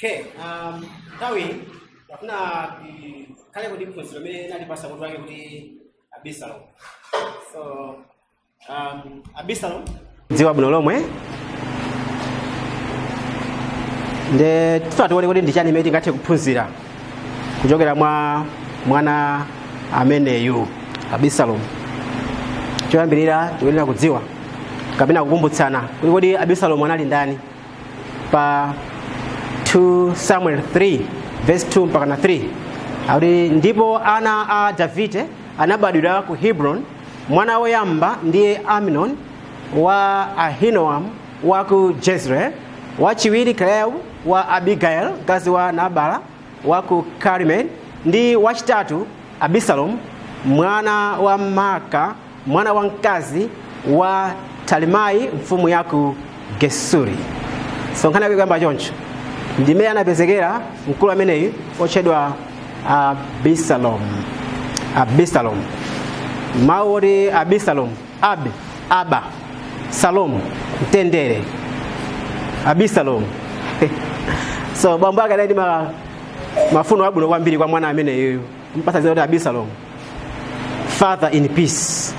Okay, nthawi tafuna tikhale kuti phunziro limene nalipasa mutu wake kuti Abisalomu. So Abisalomu dziwa bwino lomwe, nde tifuna tione kuti ndi chani imene tingathe kuphunzira kuchokera mwa mwana ameneyu Abisalomu. Choyambirira tikuyenera kudziwa kapena kukumbutsana kuti kodi Abisalomu anali ndani. Pa 2 Samuel 3 verse 2 mpaka na 3 akuti, ndipo ana a Davide anabadwira ku Hebron, mwana woyamba ndiye Amnon wa Ahinoam wa ku Jezreel, wachiwiri Kileabu wa Abigail mkazi wa Nabala wa ku Karmeli, ndi wachitatu Abisalomu mwana wa Maaka mwana wa mkazi wa Talimai mfumu ya ku Gesuri. So nkhani yake ikuyamba choncho, ndimene anapezekera mkulu ameneyu otchedwa Abisalomu. Abisalomu, mawu oti Abisalomu, Ab, Aba, Salomu, mtendere, Abisalomu. So bambo ake anali ndi mafuno abwino kwambiri kwa mwana ameneyu, mpasa dzina kuti Abisalomu, father in peace,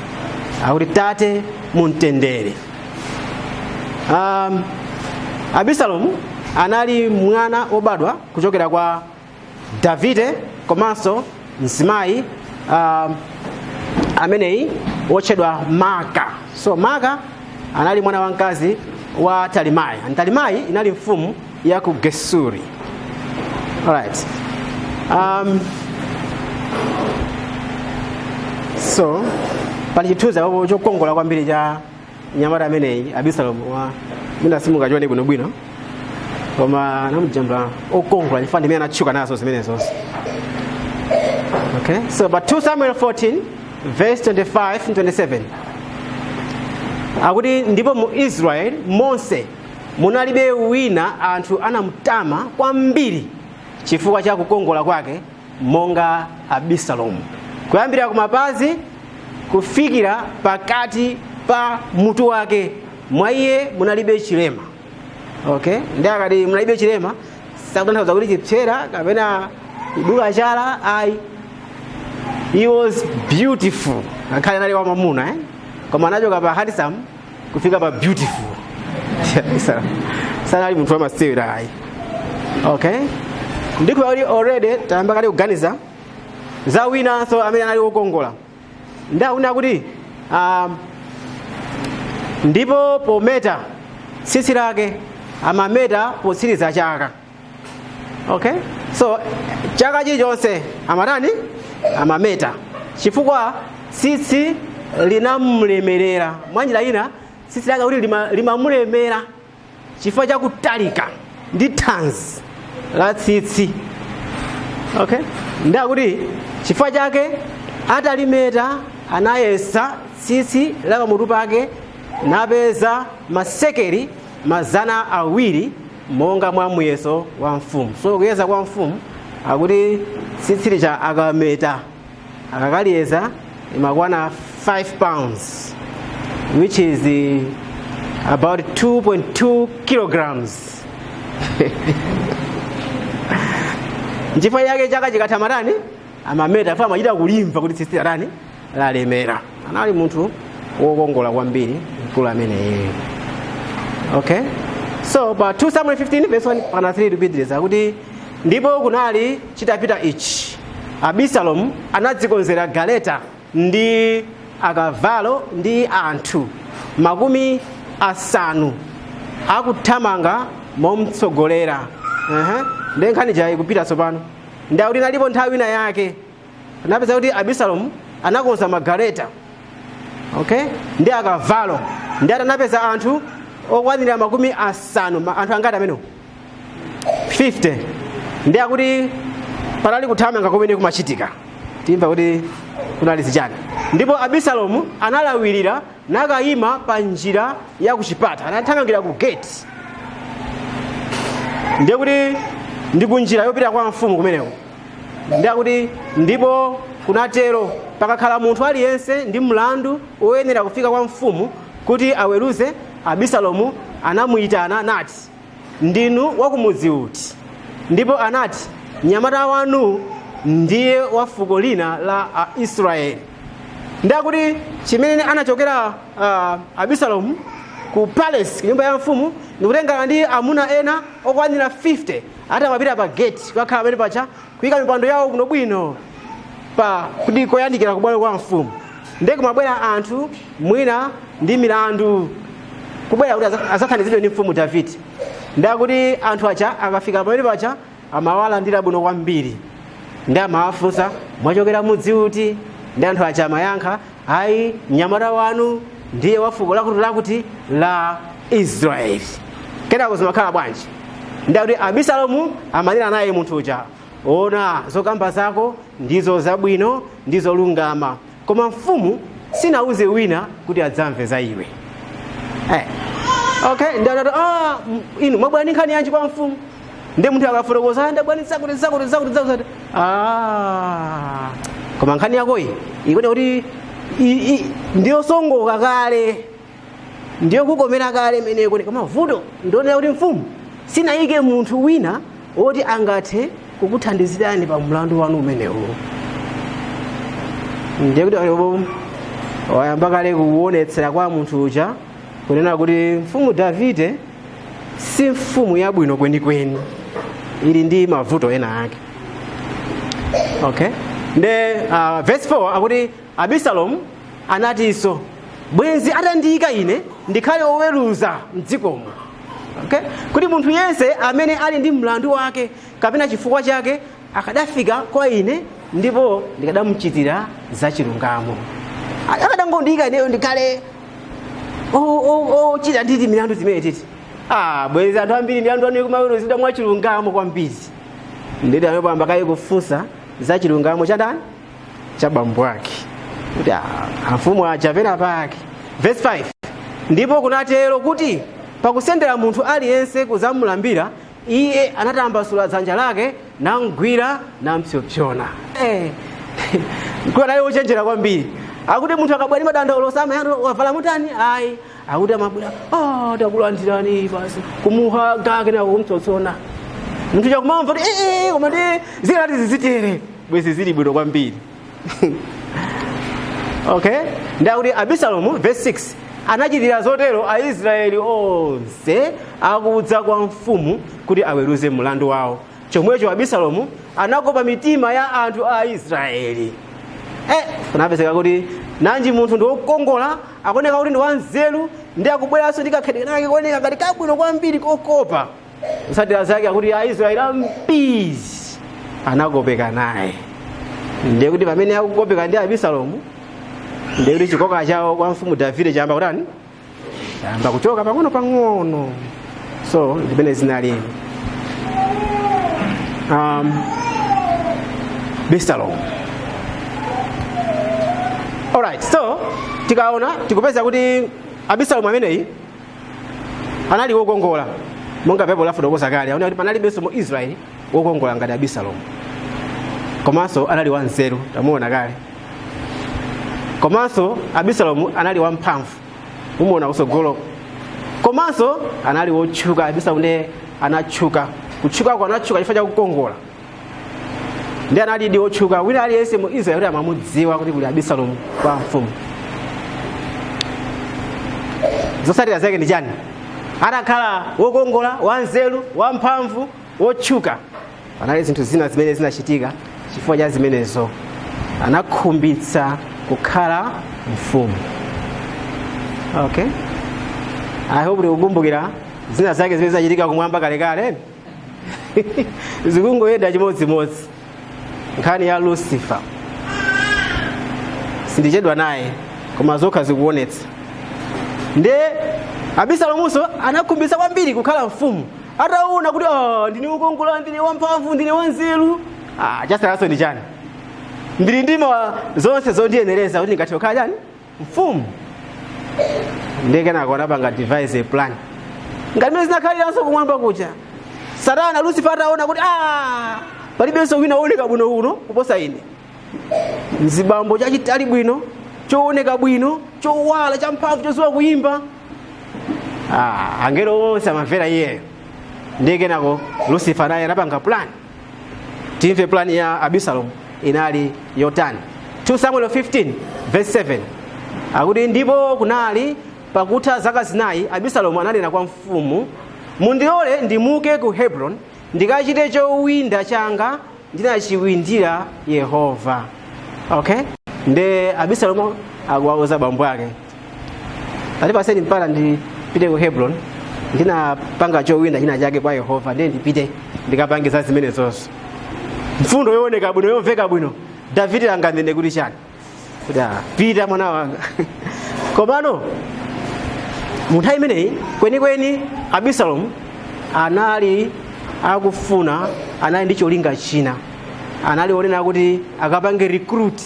akuti tate mumtendere. Abisalomu anali mwana wobadwa kuchokera kwa Davide komanso mzimayi ameneyi wotchedwa Maka. So Maka anali mwana wamkazi wa Talimai, and Talimai inali mfumu ya ku Gesuri. Alright. So pali chithunzi apo chokongola kwambiri cha mnyamata ameneyi Abisalomu wa mwina simungachione bwinobwino, koma anamujambula okongola chifukwa ndimene anatchuka nazo zimenezonso. Okay, so but 2 Samuel 14 verse 25 and 27 akuti, ndipo mu Israeli monse munalibe wina anthu anamutama kwambiri chifukwa cha kukongola kwake monga Abisalomu, kuyambira kumapazi kufikira pakati pa mutu wake, mwa iye munalibe chilema. Okay, ndi akati munalibe chilema sakutanthauza kuti chipsera kapena kudula chala, ayi. He was beautiful ngakhale anali wamamuna, eh? Koma anachoka pa handsome kufika pa beautiful. Sanali munthu wamasewera ayi. Okay, ndikuti kuti already tayamba kale kuganiza za winanso amene anali wokongola. Ndaona kuti ndipo pometa tsitsi lake amameta potsiriza chaka. Okay, so chaka chilichonse amatani? Amameta, chifukwa tsitsi linamlemerera. Mwanjira ina tsitsi lake kuti limamulemera chifukwa cha kutalika ndi thanzi la tsitsi. Okay, ndakuti chifukwa chake atalimeta anayesa tsitsi la pamutu pake napeza masekeli 200 monga mwa muyeso wa mfumu. So kuyeza kwa mfumu akuti tsitsi lija akameta akakaliyeza imakwana 5 pounds, which is about 2.2 kilograms. Nchifukwa chake chaka chikatha amatani? Amameta, fa amachita kulimva kuti tsitsi latani? Lalemera. Anali munthu wokongola kwambiri mkulu ameneyo. Okay, so pa 2 Samuel 15 verse 1 mpaka 3 tikupitiriza kuti, ndipo kunali chitapita ichi, Abisalomu anadzikonzera galeta ndi akavalo ndi anthu 50 akuthamanga momtsogolera. Ndiye nkhani ija ikupita tsopano. Ndakuti inalipo nthawi ina yake anapeza kuti Abisalomu anakonza magaleta, okay, ndi akavalo, ndi anapeza anthu okwanira 50. Anthu angati amenewo? 50. Ndi akuti panali kuthamanga kumene kumachitika, timva kuti kunali zichani. Ndipo Abisalomu analawirira nakayima pa njira ya kuchipata, anathamangira ku gate, ndiye kuti ndi kunjira yopita kwa mfumu kumeneko. Ndi akuti ndipo kunatero, pakakhala munthu aliyense ndi mlandu woyenera kufika kwa mfumu kuti aweruze, Abisalomu anamuyitana nati, ndinu wakumudzi uti? Ndipo anati, mnyamata wanu ndiye wa fuko lina la Aisraeli. Ndakuti chimene anachokera Abisalomu ku palace, ku nyumba ya mfumu, ndikutengana ndi amuna ena okwanira 50, ati amapita pa gate kukakhala pamene pacha, kuyika mipando yawo bwinobwino pa kuti koyandikira kubwalo kwa mfumu. Ndiye kumabwera anthu mwina ndi milandu, kubwera kuti azathandizidwe ndi mfumu Davide. Ndakuti anthu aja akafika pamene pacha amawalandira bwino kwambiri, ndi amawafunsa, "Mwachokera mudzi uti?" Ndi anthu aja amayankha, "Ayi, mnyamata wanu ndiye wa fuko lakuti lakuti la Israeli." Kenako zimakhala bwanji? Ndakuti Abisalomu amanena naye munthu uja, "Ona, zokamba zako ndizo zabwino, ndizolungama, koma mfumu sinauze wina kuti adzamve za iwe." Okay, ndi anati, "Ah, inu mwabwera ndi nkhani yanji kwa mfumu?" Ndi munthu akafotokoza, "Ndabwera ndi zakuti, zakuti, zakuti, zakuti." "Ah, koma nkhani yakoyi ikuti kuti ndiyosongoka kale, ndiyo kukomera kale imeneko, koma vuto ndionera kuti mfumu sinayike munthu wina woti angathe kukuthandizirani pa mlandu wanu umenewu." Ndiye kuti alipo wayamba kale kuonetsera kwa munthu uja kunena kuti mfumu Davide si mfumu yabwino kwenikweni, ili ndi mavuto ena ake. Okay, nde verse 4 akuti Abisalomu anatinso, "Bwenzi atandiyika ine ndikhale woweruza mdzikomo, okay, kuti munthu yense amene ali ndi mlandu wake kapena chifukwa chake akadafika kwa ine, ndipo ndikadamuchitira zachilungamo." Akadangondiyika ineyo ndikhale ochita nditi milandu zimene titi, ah, bwenzi anthu ambiri milandu anu ikumaweruzidwa mwachilungamo kwambiri. Nditi amene kaye kufunsa za chilungamo cha ndani? Cha bambo ake, kuti amfumu aja pena pake. Verse 5, ndipo kunatero kuti pakusendera munthu aliyense kuzamulambira iye, anatambasula dzanja lake namgwira nampsopsona. Mkulu anali wochenjera kwambiri. Akuti munthu akabwera ndi madandaulo samayando wavala mutani, ayi, akuti amabwera, "Oh, takulandirani," basi kumuhaga, kenako kumtsopsona munthu chakumamva kuti koma ndi zinati zizitere, bwezi zili bwino kwambiri. Okay, ndakuti Abisalomu, verse 6, anachitira zotero Aisraeli onse akudza kwa mfumu kuti aweruze mlandu wawo. Chomwecho Abisalomu anakopa mitima ya anthu a Israeli. Kunapezeka kuti nanji munthu ndi wokongola, akuoneka kuti ndi wanzeru, ndi akubweranso ndi kakhalidwe kake kuoneka ngati kabwino kwambiri kokopa. Zotsatira zake akuti Aisraeli ambiri anakopeka naye. Ndiye kuti pamene akukopeka ndi Abisalomu, ndiye kuti chikoka chawo kwa mfumu Davide chayamba kutani? Chayamba kuchoka pang'ono pang'ono. So ndimene zinali Abisalomu. Alright, so tikaona tikupeza kuti Abisalomu ameneyi anali wokongola, monga Baibulo lafotokoza kale, aona kuti panalibenso mu Israeli wokongola ngati Abisalomu. Komanso anali wanzeru, tamuona kale. Komanso Abisalomu anali wamphamvu, mumuona kusogolo. Komanso anali wotchuka. Abisalomu ndiye anatchuka, kutchukako anatchuka chifukwa cha kukongola, ndi analidi wotchuka. Wina aliyense mu Israeli kuti amamudziwa kuti kuli Abisalomu kwa mfumu. Zotsatira zake ndi chani? Atakhala wokongola, wanzeru, wamphamvu, wotchuka, panali zinthu zina zimene zinachitika chifukwa cha zimenezo. Anakhumbitsa kukhala mfumu. Okay, I hope tikukumbukira zina zake zimene zinachitika kumwamba kalekale, zikungoyenda chimodzimodzi. Nkhani ya Lucifer sindichedwa naye, koma zokha zikuonetsa. Nde Abisalomunso anakhumbitsa kwambiri kukhala mfumu ataona kuti, "Oh, ndine wokongola, ndine wamphamvu, ndine wanzeru, ah, chasalanso ndi chani? Ndili ndima zonse zondiyenereza kuti ndingathe kukhala chani? Mfumu." Ndiye kenako anapanga devise a plan ngati mene zinakhaliranso kumwamba kuja. Satana Lucifer ataona kuti, "Ah, palibenso wina wooneka bwino uno kuposa ine, mzibambo chachitali bwino, chooneka bwino, chowala, champhamvu, chodziwa kuyimba, ah, angelo onse amamvera iyeyo." Ndiye kenako Lucifer naye anapanga plan. Timve plan ya Abisalomu inali yotani. 2 Samuel 15 verse 7 akuti, ndipo kunali pakutha zaka 4 Abisalomu ananena kwa mfumu, mundilole ndimuke ku Hebron ndikachite chowinda changa ndinachiwindira Yehova. Okay, nde Abisalomu akuwauza bambo ake, atipaseni mpata ndipite ku Hebron, ndinapanga chowinda china chake kwa Yehova, ndiye ndipite ndikapange za zimenezonso. Mfundo yooneka bwino, yomveka bwino. Davide anganene kuti chani? Kuti pita mwana wanga. Komano mu nthawi imeneyi kwenikweni Abisalomu anali akufuna, anali ndi cholinga china. Anali onena kuti akapange recruit,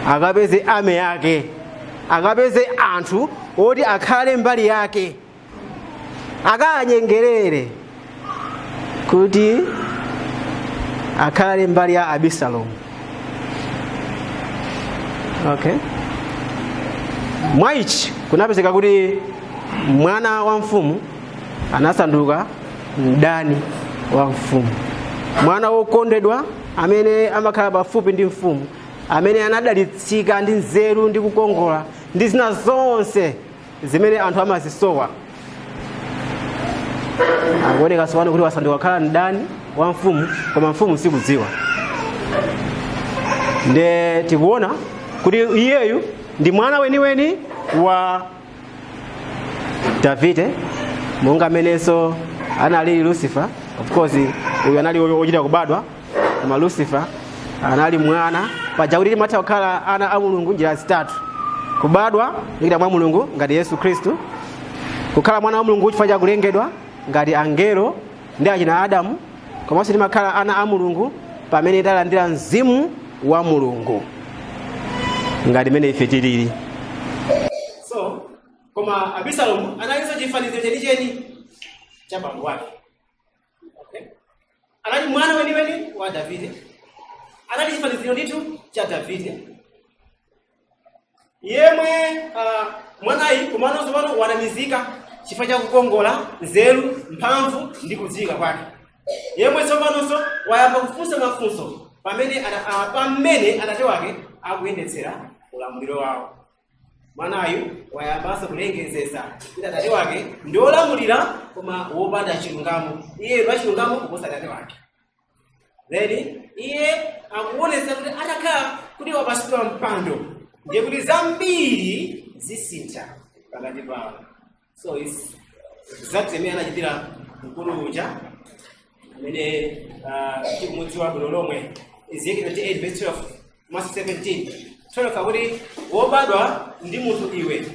akapeze army yake, akapeze anthu oti akhale mbali yake, akanyengerere kuti akhale mbali ya Abisalomu. Okay, mwaichi kunapezeka kuti mwana wa mfumu anasanduka mdani wa mfumu. Mwana wokondedwa amene amakhala pafupi ndi mfumu, amene anadalitsika ndi nzeru ndi kukongola ndi zina zonse zimene anthu amazisowa, akuoneka tsopano kuti wasanduka kukhala mdani wa mfumu, koma mfumu sikudziwa. Nde tikuona kuti iyeyu ndi mwana weniweni wa Davide, monga amenenso anali Lucifer. Of course uyu anali wochita kubadwa, koma Lucifer anali mwana. Paja kuti timatha kukhala ana a Mulungu njira zitatu: kubadwa kuchokera mwa Mulungu ngati Yesu Khristu, kukhala mwana wa Mulungu chifukwa cha kulengedwa ngati angelo ndi achina Adamu, komanso timakhala ana a Mulungu pamene talandira mzimu wa Mulungu ngati mene ife tilili. So koma Abisalomu analinso chifaniziro chenicheni cha bambo wake. Okay? Anali mwana weniweni wa Davide, anali chifaniziro ndithu cha Davide yemwe mwanayi. Komanso pano wanamizika chifukwa cha kukongola, nzeru, mphamvu ndi kudziwika kwake, yemwe tsopanonso wayamba kufunsa mafunso pamene atate wake akuyendetsera ulamuliro wawo. Mwanayu wayambanso kulengezesa kuti atate wake ndi wolamulira koma wopanda chilungamo, iye ndi chilungamo kuposa atate wake. Then iye akuonetsa kuti atakhala kuti wapasidwa mpando, ndiye kuti zambiri zisintha pakati pawo. So it's exactly imene anachitira mkulu uja amene tikumudziwa bwino lomwe. Ezekiel 28 verse 12 komanso 17 12 akuti, wobadwa ndi munthu iwe,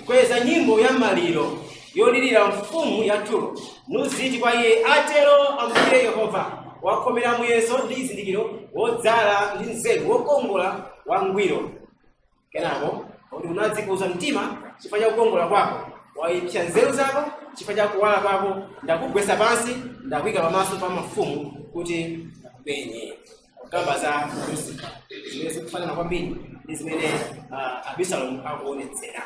kweza nyimbo ya maliro yolirira mfumu ya Turo, nuziti kwa iye, atero Ambuye Yehova, wakhomera muyeso ndi chizindikiro, wodzala ndi nzeru, wokongola wangwiro. Kenako kuti unadzikuza mtima chifukwa cha kukongola kwako, wayipsa nzeru zako chifukwa cha kuwala kwako, ndakugwetsa pansi, ndakuyika pamaso pa mafumu kuti akupenye. Kamba za Lucifer zimene zikufanana kwambiri ndi zimene Abisalomu akuonetsera.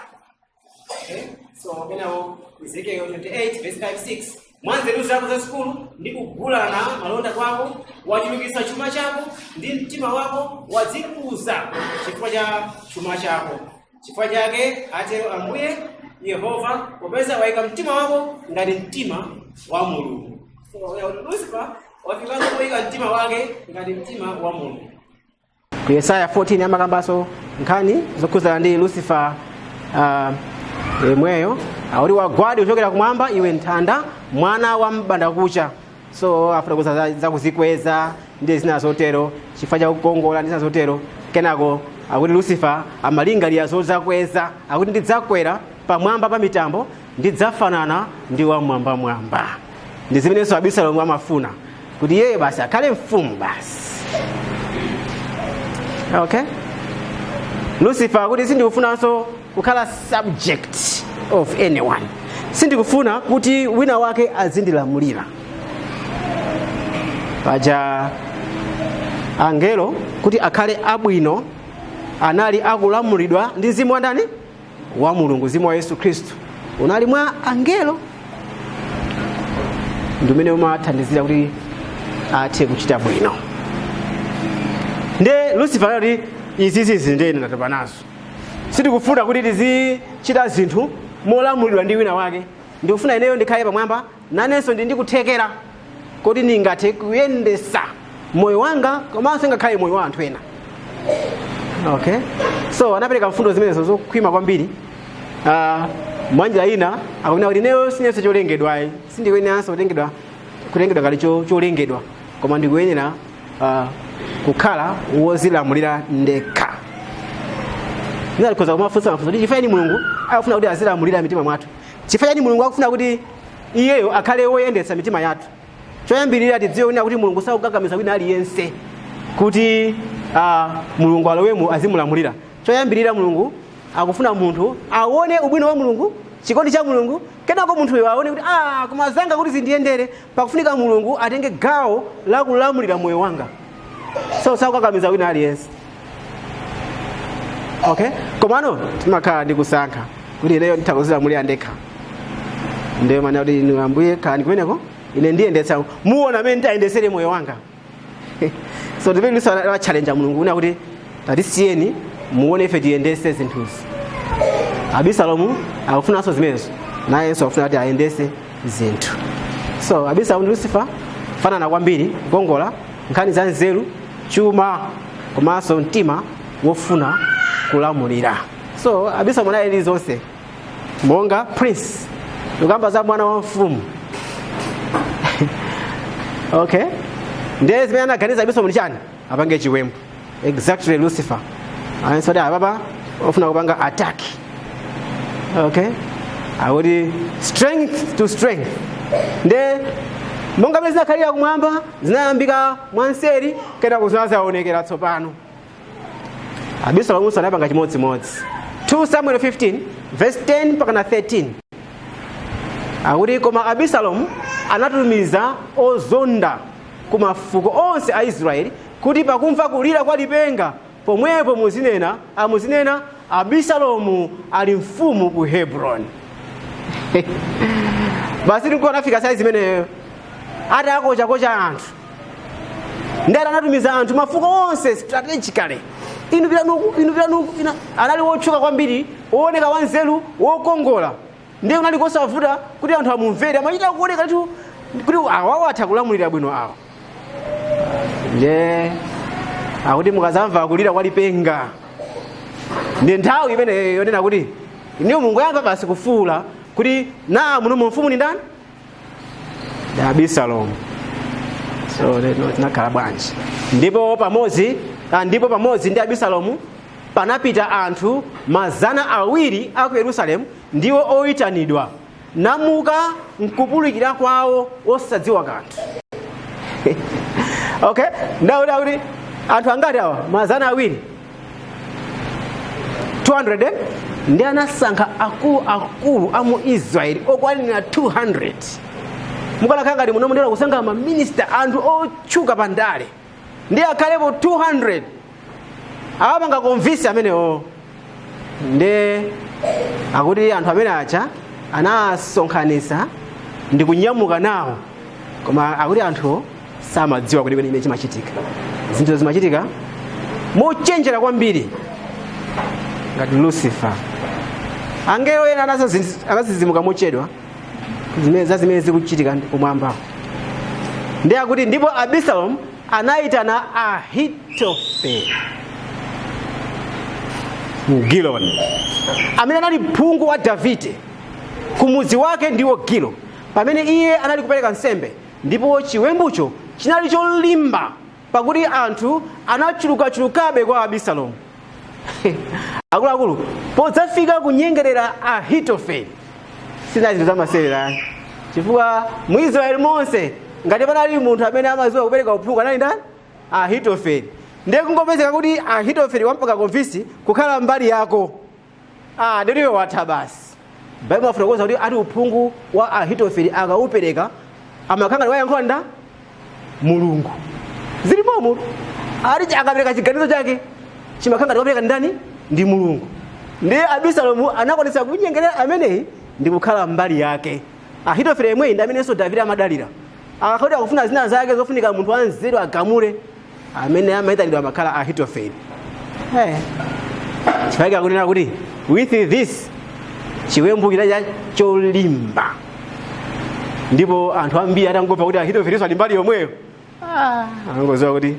Okay? So kenako Ezekiel 28 verse 5 6, mwa nzeru zako zazikulu ndi kugulana malonda kwako wachulukitsa chuma chako, ndi mtima wako wadzikuza chifukwa cha chuma chako. Chifukwa chake atero Ambuye Yehova, popeza wayika mtima wako ngati mtima wa Mulungu. So Lucifer wafikanso kuyika mtima wake ngati mtima wa Mulungu. Ku Yesaya 14 amakambanso nkhani zokhuzana ndi Lucifer yemweyo, akuti, wagwadi kuchokera kumwamba iwe nthanda, mwana wa mbandakucha. So afotokoza za kuzikweza ndi zina zotero chifukwa cha kukongola ndi zina zotero. Kenako akuti Lucifer amalingalira zozakweza, akuti, ndidzakwera pamwamba pa mitambo, ndidzafanana ndi wamwambamwamba. Ndi zimenenso Abisalomu amafuna, kuti iyeyo basi akhale mfumu basi. Okay, Lucifer akuti, sindikufunanso kukhala subject of anyone, sindikufuna kuti wina wake azindilamulira. Paja angelo kuti akhale abwino anali akulamulidwa ndi mzimu wa ndani? Wa Mulungu. Mzimu wa Yesu Khristu unali mwa angelo. Ndi umene umathandizira kuti athe kuchita bwino. Nde Lucifer anati, "Izizizi ndene ndatopa nazo. Sitikufuna kuti tizichita zinthu molamulidwa ndi wina wake. Ndikufuna ineyo ndikhale pamwamba, nanenso ndi ndikuthekera kuti ndingathe kuyendesa moyo wanga komanso ngakhale moyo wa anthu ena." Okay, so anapereka mfundo zimenezo zokhwima kwambiri. Mwanjira ina akunena kuti ineyo sinenso cholengedwa ayi, sindikuyeneranso kutengedwa ngati cholengedwa, koma ndikuyenera kukhala wozilamulira ndekha. Ndinakhoza kumafunsa mafunso kuti chifukwa chani Mulungu akufuna kuti azilamulira mitima mwathu? Chifukwa chani Mulungu akufuna kuti iyeyo akhale woyendetsa mitima yathu? Choyambirira, tidziwe kunena kuti Mulungu sakukakamiza wina aliyense kuti Mulungu alowemo azimulamulira. Choyambirira, Mulungu akufuna munthu aone ubwino wa Mulungu, chikondi cha Mulungu. Kenako munthuyo aone kuti koma zanga kuti zindiyendere, pakufunika Mulungu atenge gawo la kulamulira moyo wanga. So sakukakamiza wina aliyense, okay? Komano timakhala ndi kusankha kuti ineyo nditha kuzilamulira ndekha. Ndiyo mana kuti inu Ambuye khalani kumeneko, ine ndiyendetsa, muona amene nditayendesere moyo wanga. So ndimene luso challenge Mulungu kuna kuti tatisiyeni, muone ife tiyendese zinthuzi. Abisalomu akufunanso zimenezo, nayenso akufuna kuti ayendese zinthu. So Abisalomu ndi Lucifer fanana kwambiri: kukongola, nkhani za nzeru, chuma, komanso mtima wofuna kulamulira. So Abisalomu anali zonse monga prince, ukamba za mwana wa mfumu, okay? Ndiye zimene anaganiza Abisalomu ndi chani? Apange chiwembu. Exactly Lucifer anso kuti apapa ofuna kupanga attack, okay? Akuti strength to strength. Nde monga pamene zinakhalira kumwamba, zinayambika mwanseri, kenako zinazaonekera tsopano. Abisalomu anapanga chimodzimodzi. 2 Samuel 15 verse 10 mpaka na 13 akuti, "Koma Abisalomu anatumiza ozonda ku mafuko onse a Israeli, kuti pakumva kulira kwa lipenga, pomwepo muzinena, 'Abisalomu ali mfumu ku Hebroni.'" Basi, tikuona anafika saizi imeneyo atakochakocha anthu. Ndati anatumiza anthu mafuko onse strategically, inu pitanuku, inu pitanuku. Anali wotchuka kwambiri, wooneka wanzeru, wokongola, ndiye kunali kosavuta kuti anthu amumvere. Amachita kuoneka tu kuti awawo atha kulamulira bwino awa. Nde akuti mukazamva kulira kwa lipenga, ndi nthawi imene yonena kuti iniyo mungoyamba basi kufuula kuti na muno mfumu ni ndani? Ndi Abisalomu. So lero tinakhala bwanji? Ndipo pamodzi ndi Abisalomu panapita anthu 200 a ku Yerusalemu, ndiwo oyitanidwa, namuka nkupulukira kwawo osadziwa kanthu. Okay, ndakuti akuti anthu angati awa? 200, 200, eh? Ndi anasankha akulu akulu a mu Israeli okwanira 200. Mukanakhala ngati muno mundera kusankha maminista, anthu otchuka pa ndale, ndi akhalepo 200, awapanga convince amenewo. Ndi akuti anthu amene acha anasonkhanisa ndi kunyamuka nawo, koma akuti anthuwo samadziwa kuti imene chimachitika. Zinthu zimachitika mochenjera kwambiri ngati Lucifer. Angelo ena anazizimuka mochedwa zimene za zimene zikuchitika kumwamba. Ndi akuti ndipo Abisalomu anayitana Ahitofele Mgiloni, amene anali phungu wa Davide, kumudzi wake ndiwo Gilo, pamene iye anali kupereka nsembe. Ndipo chiwembucho chinali cholimba, pakuti anthu anachulukachulukabe kwa Abisalomu. Akuluakulu, podzafika kunyengerera Ahitofele sinali zinthu zamasewera, chifukwa mu Israeli monse ngati panali munthu amene amadziwa kupereka uphungu anali ndani? Ahitofele. Ndiye kungopezeka kuti Ahitofele wampaka convince kukhala mbali yako, ndiriwe watha basi. Baibulo afuna kuwuza kuti ati uphungu wa Ahitofele akaupereka amakhala ngati wayankhula nda Mulungu. Zilimomo ati akapereka chiganizo chake chimakhala ngati wapereka ndani? Ndi Mulungu. Ndiye Abisalomu anakwanitsa kunyengerera ameneyi ndi kukhala mbali yake. Ahitofele yemweyi ndi amenenso Davide amadalira. Akakuti akufuna zina zake zofunika munthu wanzeru agamule, amene amayitanidwa amakhala Ahitofeli. Hey. Chifukwa akunena kuti with this chiwembu chinali cholimba, ndipo anthu ambiri atangomva kuti Ahitofeli ali mbali yomweyo, anangoziwa kuti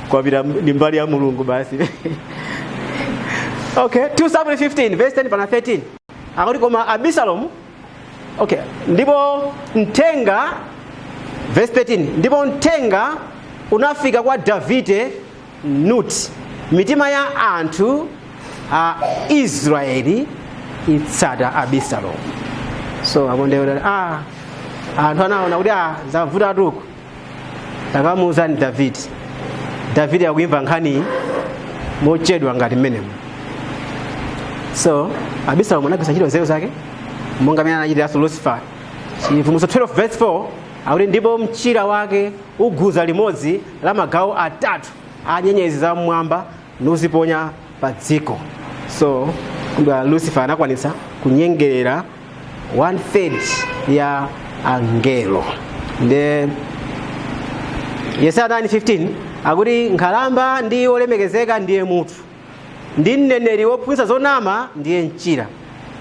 kwapita ndi mbali ya Mulungu basi. Okay, 2 Samuel 15 verse 10 pana 13 akuti koma Abisalomu, okay, ndipo mthenga, verse 13, ndipo mthenga unafika kwa Davide nuti, mitima ya anthu a Israeli itsata Abisalomu. So aponde anthu anaona kuti zavuta tuku, takamuuzani Davide. Davide akuimva nkhani mochedwa ngati mmenemo. So Abisalomu anagwiritsa ntchito nzeru zake monga amene anachitiranso Lucifer. Chivumbulutso 12 verse 4 akuti ndipo mchira wake uguza limodzi la magawo atatu a nyenyezi za mmwamba nuziponya pa dziko. So kumbe Lucifer anakwanitsa kunyengerera 1/3 ya angelo. Nde Yesaya 9:15 akuti nkhalamba ndi wolemekezeka ndiye mutu, ndi mneneri wophunzitsa zonama ndiye mchira.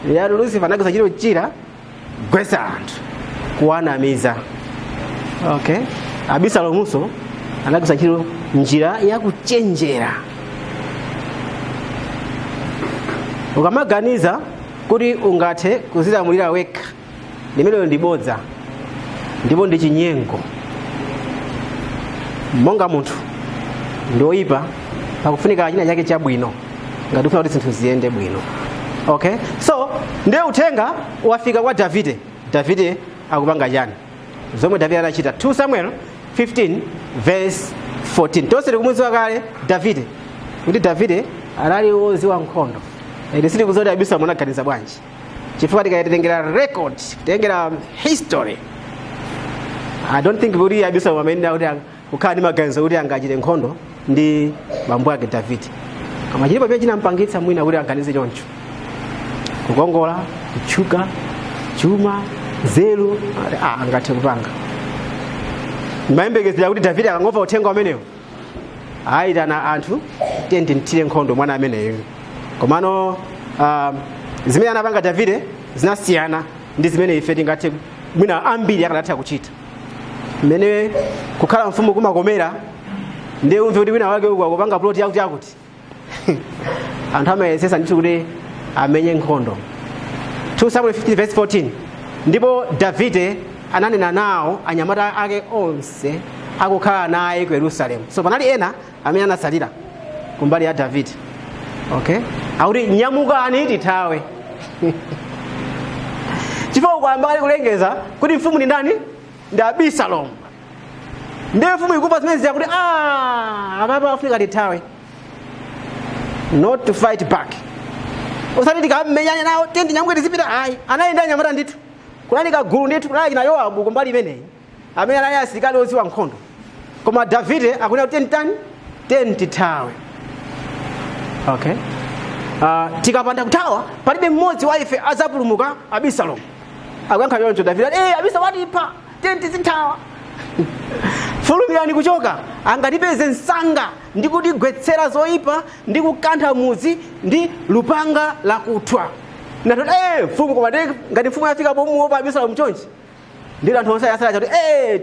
Lero Lucifer anagwiritsa ntchito mchira kugwetsa anthu, kuwanamiza. Okay, Abisalomunso anagwiritsa ntchito njira yakuchenjera. Ukamaganiza kuti ungathe kuzilamulira wekha, limenelo ndi bodza ndipo ndi chinyengo. Monga munthu ndi oyipa, pakufunika china chake chabwino ngati ufuna kuti zinthu ziyende bwino. Okay, so ndiye uthenga wafika kwa Davide. Davide akupanga chani? Zomwe Davide anachita, 2 Samuel 15 verse 14. Tonse tikumudziwa kale Davide kuti Davide anali woziwa nkhondo. Ine sindikudziwa kuti Abisalomu anaganiza bwanji, chifukwa tikatengera record, kutengera history, I don't think kuti Abisalomu amene kuti kukhala ndi maganizo kuti angachite nkhondo ndi bambo ake Davide. Koma chilipo chimene chinampangitsa mwina kuti aganize choncho: kukongola, kutchuka, chuma, nzeru, angathe kupanga. Ndimayembekezera kuti Davide akangomva uthenga umenewo ayitana anthu, tiye timthire nkhondo mwana ameneyo. Komano zimene anapanga Davide zinasiyana ndi zimene ife tingathe, mwina ambiri akanatha kuchita. Mmene kukhala mfumu kumakomera, ndiye umve kuti wina wake uku akupanga plot yakuti yakuti, anthu amayesesa ndithu kuti amenye nkhondo. 2 Samuel 15 verse 14, ndipo Davide ananena nawo anyamata ake onse akukhala naye ku Yerusalemu. So panali ena amene anasalira kumbali ya Davide. Okay, akuti nyamukani tithawe, chifukwa kwayamba kale kulengeza kuti mfumu ndi ndani? Ndi Abisalomu. Ndiye mfumu ikumva zimene zija kuti apapa afunika tithawe, not to fight back, osati tikamenyane nawo, tiye tinyamuke tizipita, ayi. Anali ndi anyamata ndithu, kunali kagulu ndithu, kunali na Yowabu kumbali imeneyi amene anali asilikali oziwa nkhondo. Koma Davide akunena kuti tiyeni, tiyeni tithawe. Okay, tikapanda kuthawa palibe mmodzi wa ife adzapulumuka Abisalomu. Akuyankha choncho Davide ati, Abisalomu atipha, tiyeni tizithawa, fulumirani kuchoka, angatipeze msanga ndi kutigwetsera zoyipa ndi kukantha mudzi ndi lupanga lakuthwa. Natoti mfumu, koma ndiye ngati mfumu yafika pomuopa Abisalomu chonchi, ndilo anthu onse ayasala chati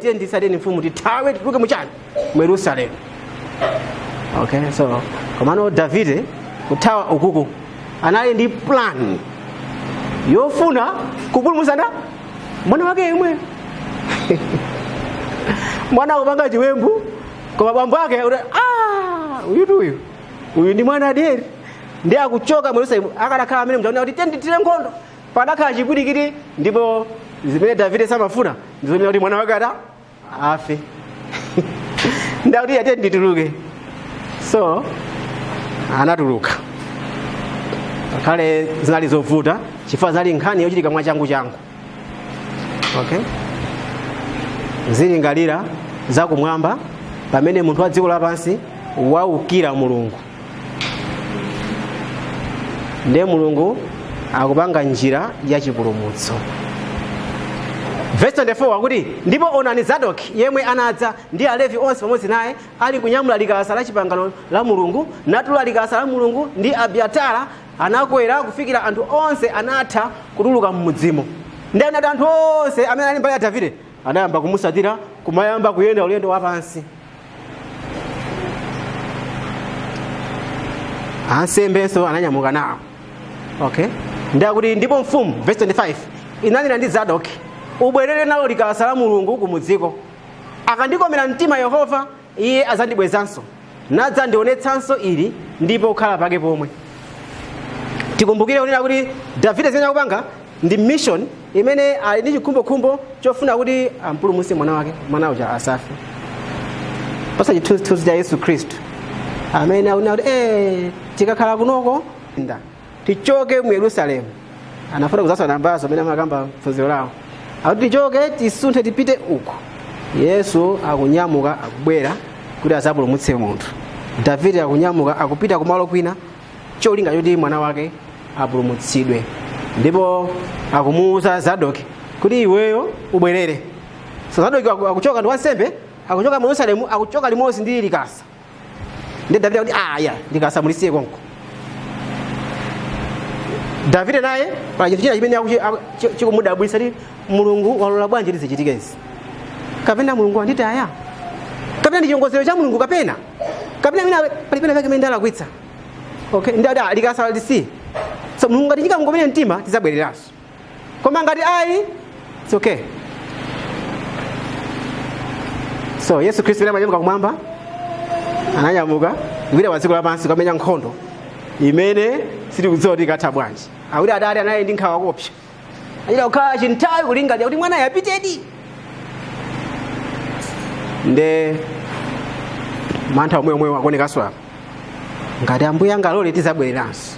tiye ndisateni mfumu, tithawe, tituluke muchani, mu Yerusalemu. Okay, so komano Davide kuthawa ukuku anali ndi plan yofuna kupulumutsa mwana wake yemwe. Mwana akupanga chiwembu, koma bambo ake akuti uyutu uyu, uyu ndi mwana adiyeri, ndi akuchoka mu Yerusalemu. Akadakhala amene mjaona kuti tiye tithire nkhondo, padakhala chipwirikiti, ndipo zimene Davide samafuna ndi zimene kuti mwana wake ata afe. Ndakuti atiye ndituluke. So anatuluka, ngakhale zinali zovuta, chifukwa zinali nkhani yochitika mwachangu changu. Okay, zilingalira zakumwamba pamene munthu wa dziko lapansi waukira Mulungu, ndiye Mulungu akupanga njira ya chipulumutso. Verse 24 akuti, ndipo onani Zadoki yemwe anadza ndi Alevi onse pamodzi naye ali kunyamula likasa la chipangano la Mulungu, natula likasa la Mulungu ndi Abiatara anakwera kufikira anthu onse anatha kutuluka m'mudzimo. Ndi anati anthu onse amene ali mbali ya Davide anayamba kumusatira, kumayamba kuyenda ulendo wapansi. Ansembenso ananyamuka nawo. Okay, ndakuti ndipo mfumu, verse 25, inanena ndi Zadoki, ubwerere nalo likasa la Mulungu kumudziko. Akandikomera mtima Yehova, iye adzandibwezanso nadzandionetsanso ili ndipo kukhala pake pomwe. Tikumbukire kunena kuti Davide zimene akupanga ndi mission imene ali ndi chikhumbokhumbo chofuna kuti ampulumutse mwana wake, mwana uja asafe. Pasa chithunzithunzi cha Yesu Khristu amene akunena kuti tikakhala kunoko nda tichoke mu Yerusalemu. Anafuna kuzaswa nambazo amene amakamba phunziro lawo akuti tichoke tisunthe tipite uku. Yesu akunyamuka akubwera kuti azapulumutse munthu. Davide akunyamuka akupita kumalo kwina cholinga choti mwana wake apulumutsidwe, ndipo akumuwuza Zadoki kuti iweyo ubwerere. So Zadoki akuchoka ndi wansembe, akuchoka mu Yerusalemu, akuchoka limodzi ndi likasa. Ndi Davide akuti aya likasa mulisiye konko. Davide naye pali chinthu china chimene chikumudabwitsa kuti Mulungu walola bwanji kuti zichitike izi, kapena Mulungu wanditaya, kapena ndi chiongozero cha Mulungu, kapena mina pali pena pake mene ndalakwitsa. Okay, ndi ati likasa lisiye. So Mulungu ngati chikamkomere mtima tizabwereranso, koma ngati ayi, it's okay. So Yesu Khristu amene amanyamuka kumwamba ananyamuka kupita pa dziko lapansi kukamenya nkhondo imene sitikudziwa kuti ikatha bwanji. Akuti adati anali ndi nkhawa kopsa, achita kukhala chinthawi kulingalira kuti mwana yapitedi. Nde mantha omwe omwe akuonekanso apa, ngati Ambuye angalole tizabwereranso,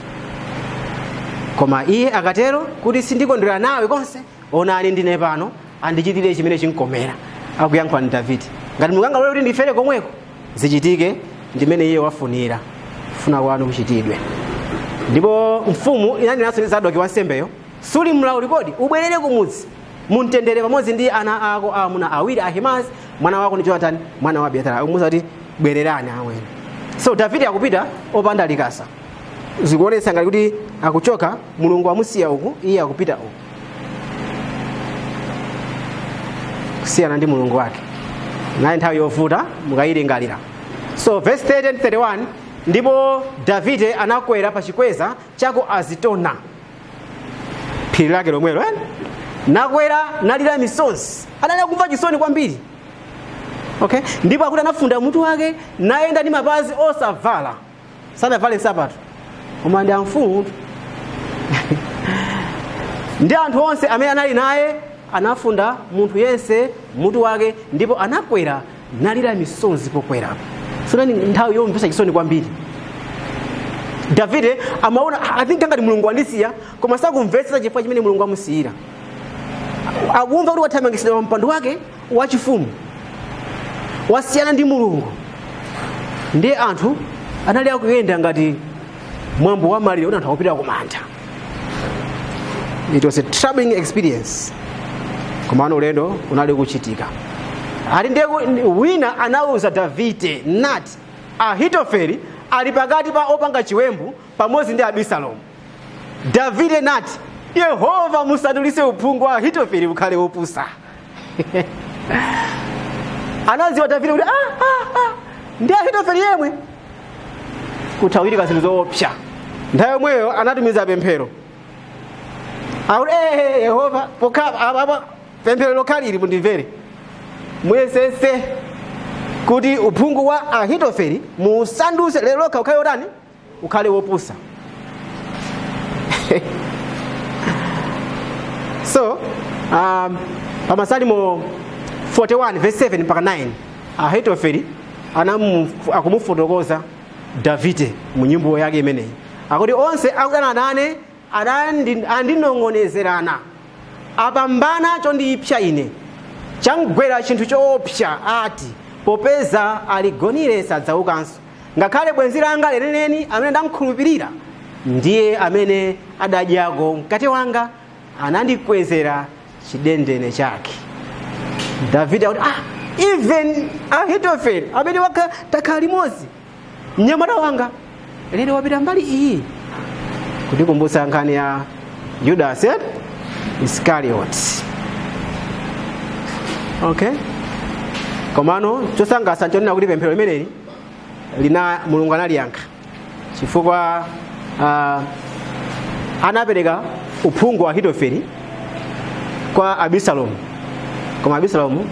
koma iye akatero kuti sindikondwera nawe konse, onani ndine pano, andichitire chimene chinkomera. Akuyankhula ndi Davide, ngati Mulungu angalole kuti ndifere komweko, zichitike ndimene iye wafunira, kufuna kwanu kuchitidwe. Ndipo mfumu inanenanso ndi Zadoki wansembeyo, suli mlauli kodi ubwerere kumudzi mumtendere pamodzi ndi ana ako aamuna awiri, Ahimazi mwana wako ndi Jonathan mwana wa Abiatara. Akumuwuza kuti bwererani amwene. So Davide akupita opanda likasa, zikuonetsa ngati kuti akuchoka, Mulungu amusiya uku, iye akupita uku, kusiyana ndi Mulungu wake. Naye nthawi yovuta mukayilingalira. So verse 30 and 31, ndipo Davide anakwera pa chikweza cha ku Azitona, phiri lake lomwelo, Nakwera nalira misozi, anali akumva chisoni kwambiri. Okay, ndipo akuti anafunda mutu wake nayenda ndi mapazi osavala, sanavale nsapato, koma ndi amfumu. Ndi anthu onse amene anali naye anafunda munthu yense mutu wake, ndipo anakwera nalira misozi pokwerapo. So ni nthawi yomvetsa chisoni kwambiri. Davide amaona, I think ngati Mulungu wandisiya, koma sakumvetsetsa chifukwa chimene Mulungu amusiyira. Akumva kuti wathamangitsidwa pa mpando wake wachifumu, wasiyana ndi Mulungu. Ndiye anthu anali akuyenda ngati mwambo wa maliro kuti anthu akupita kumanda. It was a troubling experience, komano ulendo unali kuchitika. Ati ndiye wina anauza Davide nati, Ahitofeli ali pakati pa opanga chiwembu pamodzi ndi Abisalomu. Davide nati, Yehova musandulitse uphungu wa Ahitofeli ukhale wopusa. Anadziwa Davide kuti ndi Ahitofeli yemwe. Kuthawirika zinthu zoopsa. Nthawi yomweyo anatumiza pemphero, akuti Yehova, pokha apa pemphero lokhalili mundimvere, muyesese kuti uphungu wa Ahitofeli musandutse lero lokha ukhale wotani, ukhale wopusa. So pa Masalimo 41 verse 7 mpaka 9, Ahitofeli akumufotokoza Davide mu nyimbo yake imeneyi, akuti onse akudana nane andinong'onezerana, apambana chondiipsa ine, chamgwera chinthu choopsa, ati popeza aligonire sadzaukanso. Ngakhale bwenzi langa lenileni amene ndamkhulupirira, ndiye amene adadyako mkate wanga, anandikwezera chidendene chake. Davide akuti even Ahitofeli amene wakha takhala limodzi, mnyamata wanga, lero wapita mbali iyi. Kutikumbutsa nkhani ya Judas Iscariot. Okay, komano chosangalatsa nchonena kuti pemphero limeneli lina Mulungu analiyankha, chifukwa anapereka uphungu wa Ahitofeli kwa Abisalomu. Koma Abisalomu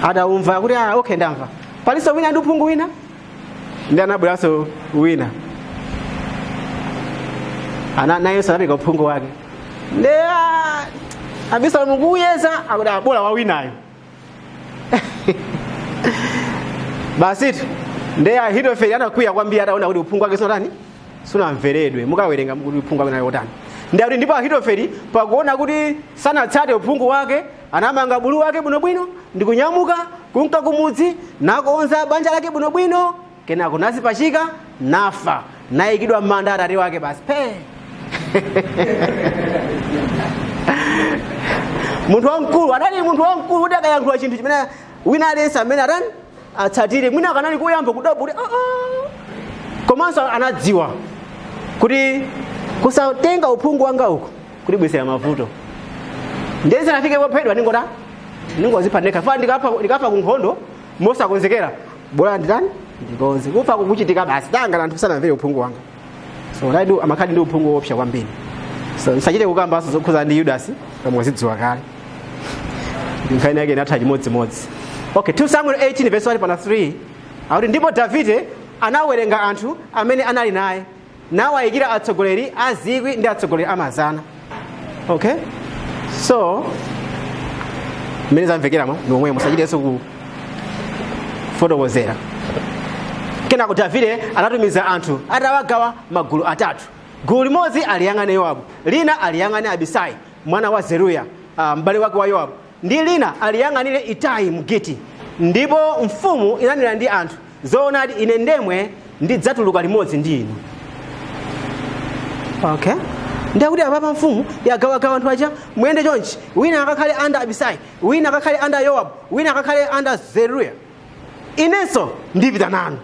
adamva kuti okay, ndamva, palinso wina ndi uphungu wina, ndi anabweranso wina ana nayenso anapereka uphungu wake. Ndi Abisalomu kuyeza akuti abola wa winayo basitu. Ndi Ahitofeli anakwiya kwambiri ataona kuti uphungu wake sunatani, sunamveredwe. Mukawerenga kuti uphungu wake nayo otani. Ndi akuti ndipo Ahitofeli pakuona kuti sanatsate uphungu wake, anamanga bulu wake bwinobwino ndikunyamuka kunka kumudzi, nakonza banja lake bwinobwino, kenako nazipachika, nafa, nayikidwa m'manda atate wake basi pe. Munthu wamkulu adali munthu wamkulu kuti akayankhula chinthu chimene wina aliyense amene atani atsatire, mwina akanali kuyamba kudabwa kuti Komanso anadziwa kuti kusatenga uphungu wanga uku kutibwezera mavuto, ndiye sanafike pophedwa, ningota ningozipha ndekha fa ndikafa ku nkhondo mosakonzekera, bola nditani ndikonze kufa kukuchitika basi, tanga anthu sanamvere uphungu wanga. So laidu amakhala ndi uphungu woopsa kwambiri. So nsachite kukambanso zokhuza ndi Yudasi, koma mwazidziwa kale, nkhani yake inatha chimodzimodzi. Okay, 2 Samuel 18 verse 1 pana 3 akuti ndipo Davide anawerenga anthu amene anali naye, nawayikira atsogoleri a zikwi ndi atsogoleri a mazana. Okay, so mmene zamvekeramo ndi momwemo, musachitenso kufotokozera. Kenako Davide anatumiza anthu atawagawa magulu atatu. Gulu limodzi aliyang'ane Yowabu, lina aliyang'ane Abisai mwana wa Zeruya, m'bale wake wa Yowabu, ndi lina aliyang'anire Itai Mgiti. Ndipo mfumu inanena ndi anthu, zoonadi ine ndemwe ndidzatuluka limodzi ndi inu. Okay, ndakuti apapa mfumu yagawagawa anthu aja, muyende chonchi, wina akakhale under Abisai, wina akakhale under Yowabu, wina akakhale under Zeruya, inenso ndipita nanu.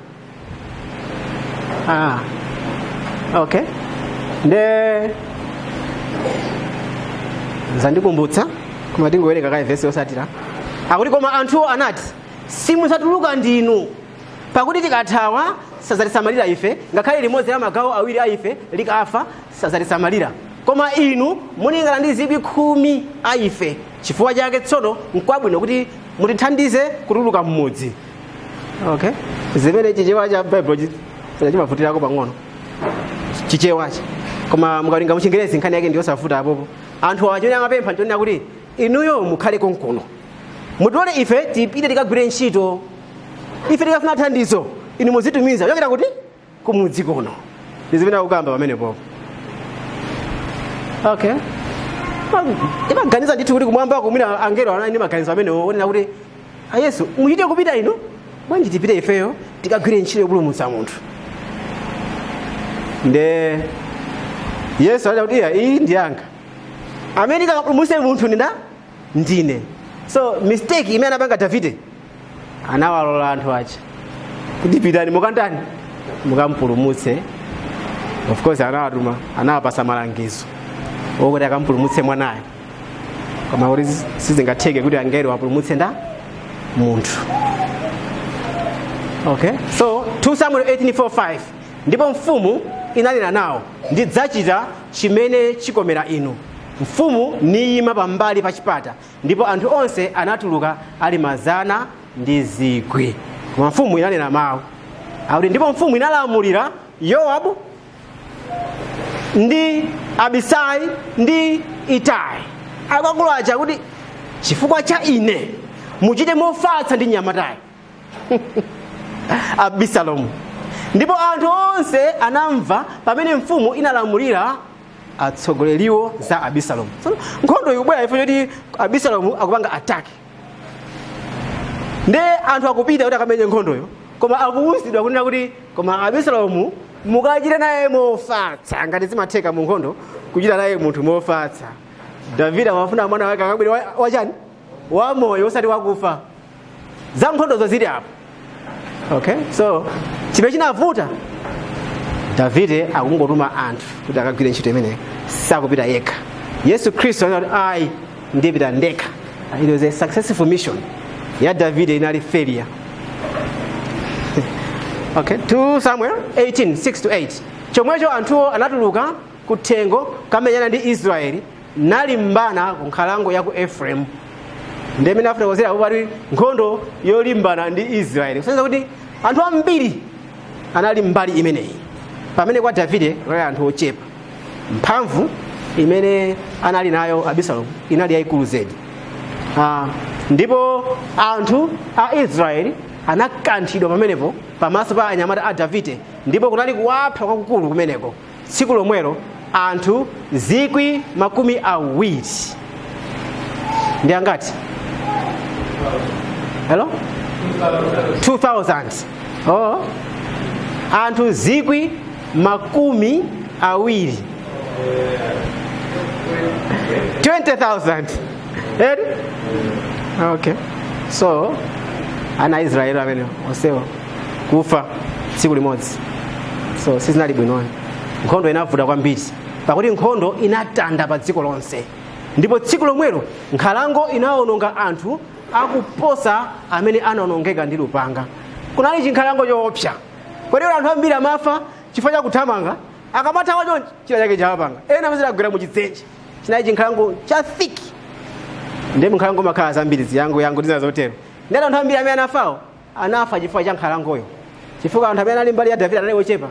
Okay, nde zandikumbutsa, koma tingowerenga kaye vesi yosatira. Akuti koma anthuwo anati, simudzatuluka ndinu, pakuti tikathawa sadzatisamalira ife, ngakhale limodzi la magawo awiri a ife likafa sadzatisamalira, koma inu mulingana ndi 10,000 a ife. Chifukwa chake tsono nkwabwino kuti mutithandize kutuluka m'mudzi. Okay, zimene Chichewa cha Bible chimavutirako pang'ono Chichewachi, koma mukawerenga mu Chingerezi nkhani yake ndiyosavuta apopo. Anthu awa chimene amapempha nchonena kuti inuyo mukhale konkuno, mutole ife tipite tikagwire ntchito, ife tikafuna thandizo inu muzitumiza kuchokera kuti kumudzi kuno. Ndi zimene akukamba pamenepopo. Okay, imaganiza ndithu kuti kumwamba kumwina angelo anali ndi maganizo amenewo onena kuti a Yesu muchite kupita inu, bwanji tipite ifeyo tikagwire ntchito yopulumutsa munthu. Nde Yesu anati kuti iya, iyi ndi yanga, amene ndikapulumutse munthu ndina ndine. So mistake imene anapanga Davide, anawalola anthu aja kuti pitani mukandani mukampulumutse. Of course anawatuma, anawapasa malangizo okuti akampulumutse mwanayo, koma kuti sizingatheke kuti angelo apulumutse nda munthu. Okay, so 2 Samuel 18:4-5 ndipo mfumu inanena nawo, ndidzachita chimene chikomera inu. Mfumu niyima pambali pa chipata, ndipo anthu onse anatuluka ali mazana ndi zikwi. Koma mfumu inanena mawu akuti, ndipo mfumu inalamulira Yowabu ndi Abisai ndi Itai akuluakulu aja kuti, chifukwa cha ine muchite mofatsa ndi mnyamatayo Abisalomu. Ndipo anthu onse anamva pamene mfumu inalamulira atsogoleriwo za Abisalomu. So, nkhondo ikubwera ifo choti Abisalomu akupanga attack, nde anthu akupita kuti akamenye nkhondoyo, koma akuwuzidwa kunena kuti koma Abisalomu mukachita naye mofatsa, ngati zimatheka mu nkhondo kuchita naye munthu mofatsa. Davide amafuna mwana wake akabwere wachani Wamoyo, osati wakufa. Za nkhondozo zili apo. Okay, so chimene chinavuta, Davide akungotuma anthu kuti akagwire ntchito imeneyo, sakupita yekha. Yesu Khristu anati, "Ayi, ndipita ndekha." It was a successful mission. Ya Davide inali failure. Okay, 2 Samuel 18 6 to 8. Chomwecho anthuwo anatuluka kuthengo kamenyana ndi Israeli, nalimbana ku nkhalango ya ku Efereimu. Ndi imene afotokozera kuti nkhondo yolimbana ndi Israeli, kusonyeza kuti anthu ambiri anali mbali imeneyi, pamene kwa Davide kunali anthu ochepa. Mphamvu imene anali nayo Abisalomu inali yayikulu zedi. Ndipo anthu a Israeli anakanthidwa pamenepo pamaso pa anyamata a Davide, ndipo kunali kuwapha kwakukulu kumeneko tsiku lomwelo anthu 20,000. Ndi angati? Hello? 2000. Oh, anthu 20,000, 20,000. Edi? Okay, so ana a Israeli amene onsewo kufa tsiku limodzi. So sizinali bwinoni. Nkhondo inavuta kwambiri, pakuti nkhondo inatanda pa dziko lonse, ndipo tsiku lomwelo nkhalango inawononga anthu akuposa amene anawonongeka ndi lupanga. Kunali chinkhalango choopsa kotero anthu ambiri amafa chifukwa cha kuthamanga. Akamathawa chonchi, china chake chawapanga, ena amene agwera mu chidzenje. Chinali chinkhalango cha thick. Ndiye munkhalango makhala zambiri, ziyango yango ndi zina zotero. Ndiye anthu ambiri amene anafawo anafa chifukwa cha nkhalangoyo, chifukwa anthu amene anali mbali ya Davide anali ochepa.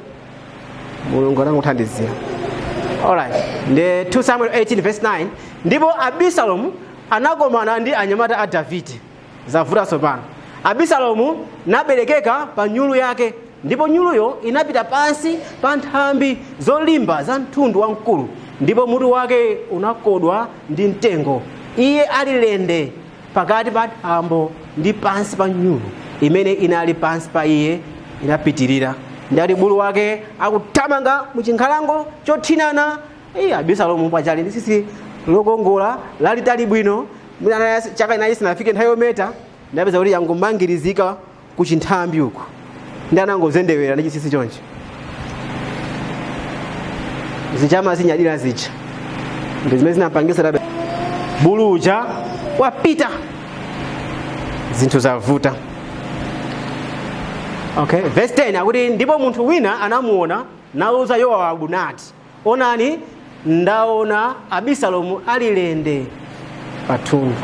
Mulungu anangothandizira. Alright, ndi 2 Samuel 18 verse 9. Ndipo Abisalomu anakomana ndi anyamata a Davide. Zavuta tsopano. Abisalomu naberekeka pa nyulu yake, ndipo nyuluyo inapita pansi pa nthambi zolimba za mtundu wamkulu, ndipo mutu wake unakodwa ndi mtengo, iye ali lende pakati pa thambo ndi pansi pa nyulu imene inali pansi pa iye inapitirira. Ndati bulu wake akuthamanga muchinkhalango chothinana. Iye Abisalomu pachali ndi tsitsi lokongola lalitali bwino. Mwina chaka inayi sinafike nthawi yometa, ndapeza kuti yangomangirizika ku chinthambi uku, ndi anangozendewera ndi chitsitsi chonchi, zichama zinyadira zija ndi zimene zinampangisa tabe bulu uja wapita. Zinthu zavuta. Okay, verse 10 akuti, ndipo munthu wina anamuona nauza Yowabu nati, "Onani, ndaona Abisalomu ali lende pathundu."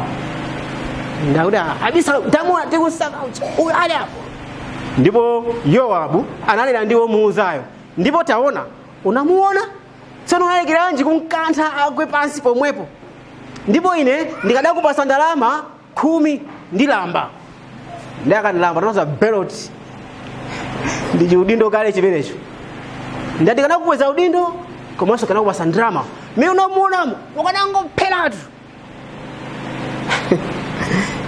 Ndakuti, "Ah, Abisalomu ndamuona, tikusaka uja, uyu ali apo." Ndipo Yowabu analira ndi womuuzayo, "Ndipo taona, unamuona, tsono unalekeranji kumkantha agwe pansi pomwepo? Ndipo ine ndikadakupasa ndalama 10 ndi lamba." Ndi akati lamba tanoza belt, ndi chiudindo kale chimenecho. "Ndati kanakukweza udindo, komanso kanakupasa ndalama. Mmene unamuonamo ukanangopheratu."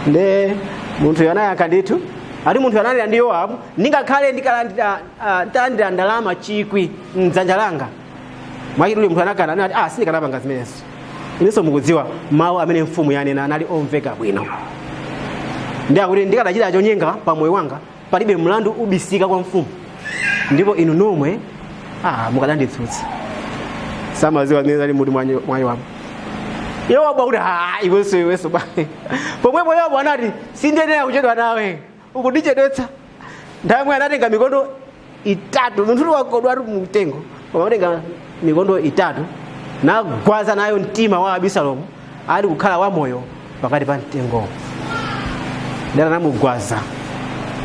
Nde munthu anayankha ndithu, ati munthu analira ndi Yowabu, "Ndingakhale nditalandira ndalama 1000 mdzanja langa." Mwachidule munthu anakana, anati, "Ah, sindikanapanga zimenezo. Inenso mukudziwa mawu amene mfumu yanena anali omveka bwino." Ndi akuti, "Ndikanachita chonyenga pa moyo wanga, palibe mlandu ubisika kwa mfumu, ndipo inu nomwe mukadanditsutsa." Samaziwa zimene zali mutu mwa Yowabu. Yowabu akuti, "Ah, iwenso, iwenso ba." Pomwepo Yowabu anati, "Sindiyenera kuchedwa nawe, ukundichedwetsa." Nthawi imwe anatenga mikondo itatu. Munthu wakodwa ali mumtengo, koma anatenga mikondo itatu nagwaza nayo mtima wa Abisalomu ali kukhala wamoyo pakati pa mtengowo. Ndiye anamugwaza,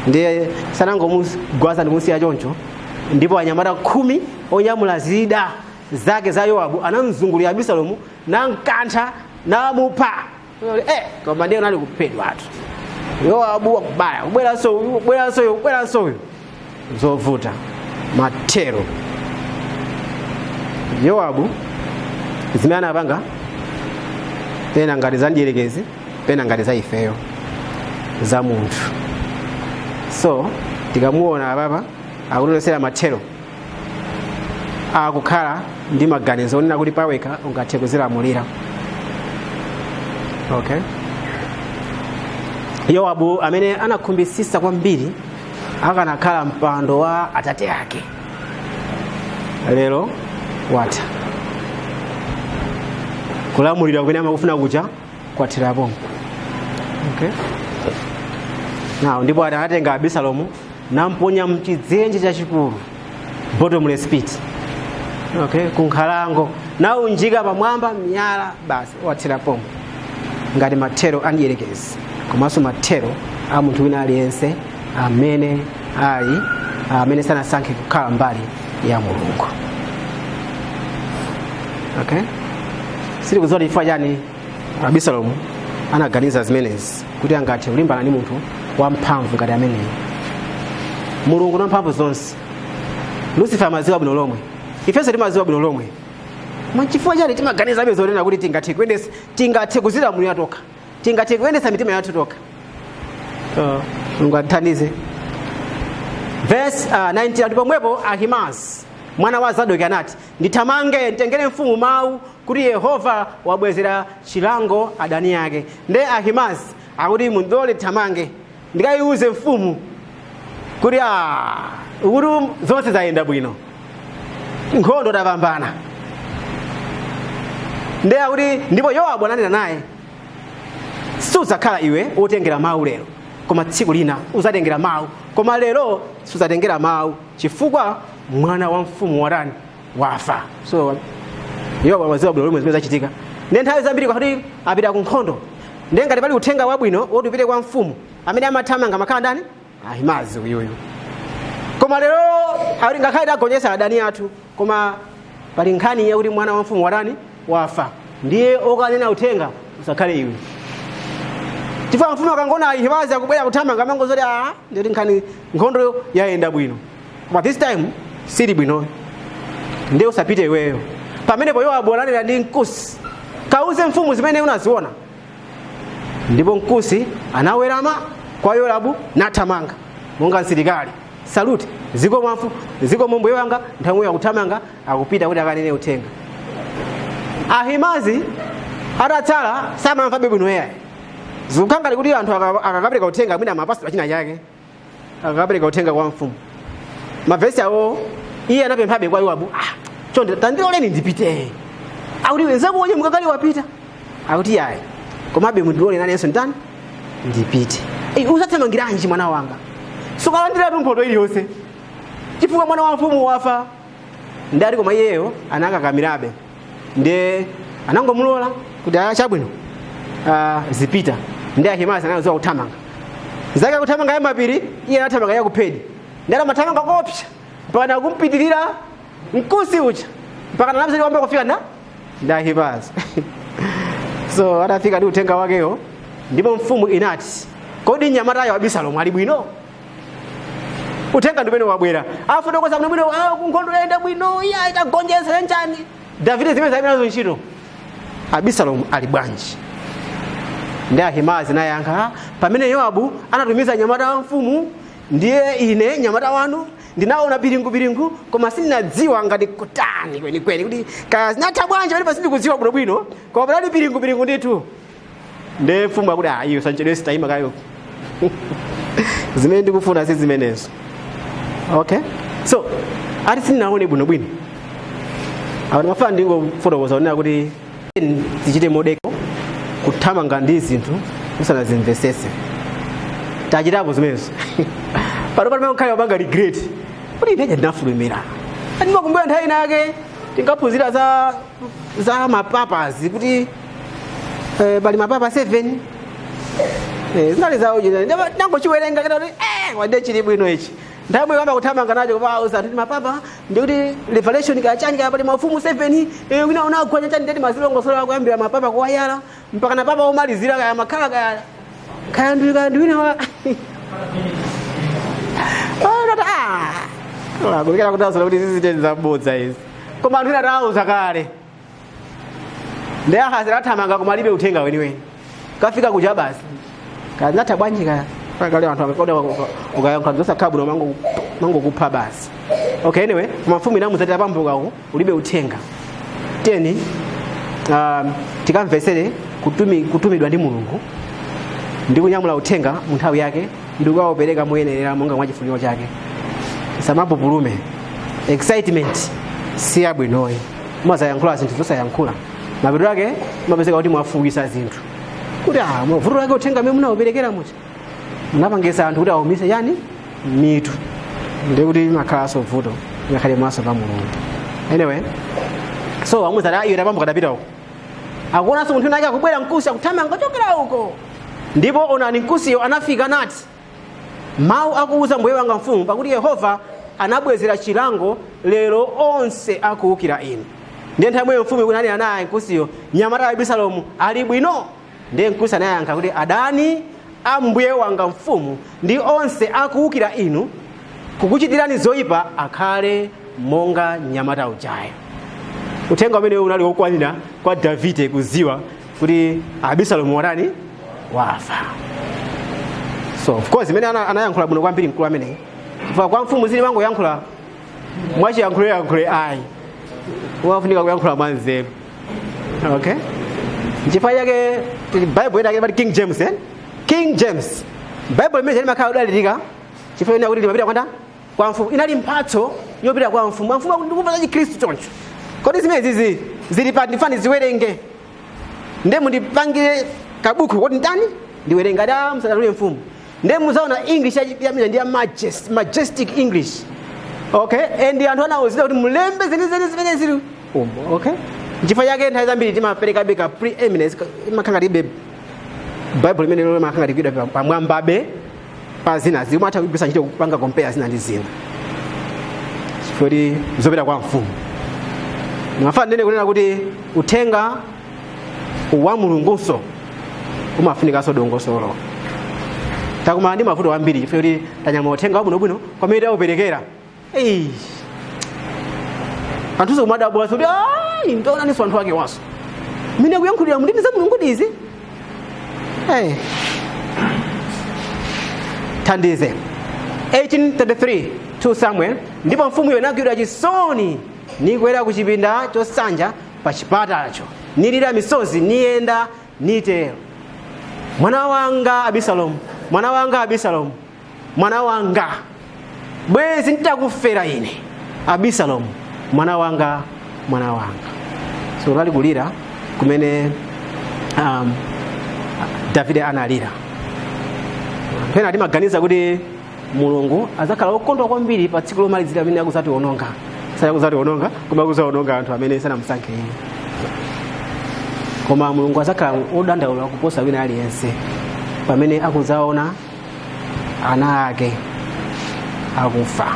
ndiye sanangomugwaza ndikumusiya choncho. Ndipo anyamata 10 onyamula zida zake za Yowabu anamzungulira Abisalomu, namkantha, namupha. Koma ndiye unali kuphedwatu. Yowabu wakubaya, kubweranso uyu, kubweranso uyu, kubweranso uyu, zovuta. Mathero Yowabu zimene anapanga, pena ngati za mdierekezi, pena ngati za ifeyo, za munthu. So tikamuona apapa akutionesera mathero akukhala ndi maganizo onena kuti pawekha ungathe kuzilamulira. Okay. Yowabu amene anakhumbisisa kwambiri akanakhala mpando wa atate ake, lero watha kulamulira kumene amakufuna kuja kwatherapo. Okay, now ndipo anatenga Abisalomu namponya mchidzenje chachikulu, bottomless pit, okay, kunkhalango, naunjika pamwamba miyala, basi watherapo, ngati mathero a mdierekezi komanso mathero a munthu wina aliyense amene sanasankhe kukhala mbali ya Mulungu. Okay, sitikudziwa chifukwa chani Abisalomu anaganiza zimenezi, kuti angathe kulimbana ndi munthu wamphamvu ngati ameneyo. Mulungu ndi wamphamvu zonse. Lucifer amadziwa bwino lomwe, ifenso timadziwa bwino lomwe. Chifukwa chani timaganizabe zonena kuti tingathe kuyendetsa, tingathe kuzilamulira tokha, tingathe kuyendetsa mitima yathu tokha? Mulungu atithandize. Verse 19 ati, pomwepo Ahimazi mwana wa Zadoki anati, "Ndithamange nditengere mfumu mawu kuti Yehova wabwezera chilango adani ake." Nde Ahimazi akuti, "Mundilole thamange ndikayiuze mfumu kuti kuti zonse zayenda bwino, nkhondo tapambana." Nde akuti, ndipo Yowabu ananena naye, "Sudzakhala iwe wotengera mawu lero, koma tsiku lina uzatengera mawu, koma lero sudzatengera mawu chifukwa mwana wa mfumu watani? Wafa." So Yowabu amadziwa bwino lomwe zimene zachitika. Ndi nthawi zambiri kwakuti apita ku nkhondo, ndiye ngati pali uthenga wabwino woti upite kwa mfumu, amene amathamanga amakhala ndani? Ahimazi uyuyu. Koma lero akuti ngakhale tagonjetsa adani athu, koma pali nkhani yakuti mwana wa mfumu watani? Wafa. Ndiye okanena uthenga usakhale iwe, chifukwa mfumu akangona Ahimazi akubwera kuthamanga, amangozoti, "Ah, ndiyoti nkhani, nkhondo yayenda bwino, koma this time sili bwino, ndiye usapite iweyo." Pamenepo Yowabu ananena ndi Mkusi, "Kauze mfumu zimene unaziona." Ndipo Mkusi anawerama kwa Yowabu nathamanga monga msilikali, "Salute, zikomo mfumu, zikomo mbuye wanga." Nthawi akuthamanga akupita kuti akanene uthenga. Ahimazi atatsala samamvabe bwino yayi. Zikukhala ngati kuti anthu akakapereka uthenga mwina amapatsidwa china chake akakapereka uthenga kwa mfumu. Mavesi awo, iye anapemphabe kwa Yowabu, "Ah, chonde tandiloleni ndipite." Akuti, "Wenzakuonye mukakali wapita." Akuti, "Yayi, komabe mundilole nanenso nditani? Ndipite." "Ei, uzathamangiranji mwana wanga? Sukalandiratu mphoto iliyonse chifukwa mwana wa mfumu wafa." Ndati koma iyeyo anakakamirabe, ndiye anangomulola kuti, "Aya, chabwino, zipita." Ndi Ahimazi anazowa kuthamanga zake, kuthamanga ya mapiri, iye anathamanga ya kuphedi. Ndi amathamanga kopsa mpaka nakumpitirira Mkusi uja, mpaka nanamzati wamba kufika na ndi Ahimazi. So atafika ndi uthenga wakeyo, ndipo mfumu inati, "Kodi mnyamatayo Abisalomu ali bwino?" Uthenga ndi umene wabwera, afotokoza bwinobwino, kunkhondo yayenda bwino, iye itagonjetsa njani Davide, zimene zali nazo ntchito. "Abisalomu ali bwanji?" Ndi Ahimazi nayankha, "Pamene Yowabu anatumiza nyamata wa mfumu, ndiye ine nyamata wanu ndinaona piringupiringu, koma sindinadziwa ngati kutani kwenikweni, kuti kaya zinatha bwanji palipo, sindikudziwa bwinobwino, koma panali piringupiringu ndithu." Ndiye mfumu akuti, "Ah, iyo sanchedwe sitayima kayo, zimene ndikufuna si zimenezo." Okay, so ati sindinaone bwinobwino. Apo ndimafuna ndingofotokoza kunena kuti tichite modeko kuthamanga ndi zinthu usanazimvesese. Tachitapo zimenezo. Pano pali mankhale wapanga regret kuti ineja ndinafulumira. Ndimakumbukira nthawi inake tinkaphunzira za mapapazi kuti pali mapapa 7, zinali zawo, nangochiwerenga kena kuti wade chili bwino ichi. Nthawi imwe kamba kuthamanga nacho kupauza kuti mapapa ndikuti Revelation kachani, kaya pali mafumu 7, wina unagwanya chani, ndeti mazilongosola kuyambira mapapa kuwayala mpaka na papa omalizira, kaya makhala kaya ndi wina wa kulekera kutazola kuti ziziteni zabodza izi, koma anthu ena tawauza kale. Ndi Ahazi athamanga koma alibe uthenga weniweni. Kafika kuja basi, kanatha bwanji kaya kale anthu akakoda ukayankha zosakhala bwino, mangokupha basi. Okay, anyway, koma mfumu inamuzatira pambuka ulibe uthenga. Teni tikamvesere kutumidwa ndi Mulungu. Ndi kunyamula uthenga mu nthawi yake ndi kukaupereka moyenerera monga mwa chifuniro chake. Samapupulume. Excitement si yabwinoyi, mumazayankhula zinthu zosayankhula, mapeto ake mumapezeka kuti mwafukisa zinthu kuti vuto lake uthenga amene munauperekera muja munapangisa anthu kuti aumise yani mitu, ndiye kuti makhalanso vuto ngakhale maso pa Mulungu. Anyway, so amuzati iyo tapambo kadapita uko, akuonanso munthu wina akubwera, Mkusi, akuthamanga kuchokera uko. Ndipo onani, Mkusiyo anafika nati, "Mawu akuuza mbuye wanga mfumu, pakuti Yehova anabwezera chilango lero onse akuwukira inu." Ndiye nthawi imweyo mfumu ikunanena naye Mkusiyo, "Mnyamata Abisalomu ali bwino?" Ndiye Mkusi anayankha kuti, "Adani a mbuye wanga mfumu ndi onse akuwukira inu kukuchitirani zoyipa akhale monga mnyamata ujayo." Uthenga umene unali wokwanira kwa Davide kuziwa kuti Abisalomu watani? Wafa. So of course imene anayankhula bwino kwambiri mkulu ameneyi, chifukwa kwa mfumu zili mangoyankhula mwachiyankhuleyankhule ayi, wafunika kuyankhula mwanzeru. Okay, nchifukwa chake Bible ina pati King James, eh? King James Bible imene limakhala kudalirika, chifukwa ina kuti limapita kwanda kwa mfumu, inali mphatso yopita kwa mfumu. Mfumu akuti, "Ndikumva za Chikhristu choncho, kodi zimene zizi zili pati? Ndifani ziwerenge, nde mundipangire kabuku kuti ndani ndiwerenga." Da msadalule mfumu. Nde muzaona English yamina ndi ya majestic English. Okay, and anthu anawuzira kuti mulembe zenizeni zimene zili umo. Okay, nchifukwa chake nthawi zambiri timaperekabe ka preeminence, imakhala ngati Bible imene lolo imakhala ngati kuidwa pamwambabe pa zina, zimatha kugwiritsa ntchito kupanga compare zina ndi zina, chifukwa zopita kwa mfumu. Ndimafuna ndinene kunena kuti uthenga wa Mulungunso umafunikanso dongosolo. Takumana ndi mavuto ambiri chifukwa kuti tanyamula uthenga wabwinobwino, kwamene tauperekera, anthuso kumadabwa kuti, "Ayi, ndaonaninso anthu ake waso mene kuyankhulira mundimi za Mulungu dizi." Hey. Thandize 18:33, 2 Samuel. Ndipo mfumuyo inagwidwa chisoni, nikwera ku chipinda chosanja pa chipatacho, nilira misozi, niyenda nitero, "Mwana wanga Abisalomu, mwana wanga Abisalomu, mwana wanga, bwezi nditakufera ine, Abisalomu, mwana wanga, mwana wanga." So lali kulira kumene Davide analira. Pena timaganiza kuti Mulungu azakhala wokondwa kwambiri pa tsiku lomalizira amene akuzatiwononga. Sakuzatiwononga, koma akuzawononga anthu amene sanamusankhe iye. Koma Mulungu azakhala wodandaula kuposa wina aliyense pamene akuzaona ana ake akufa.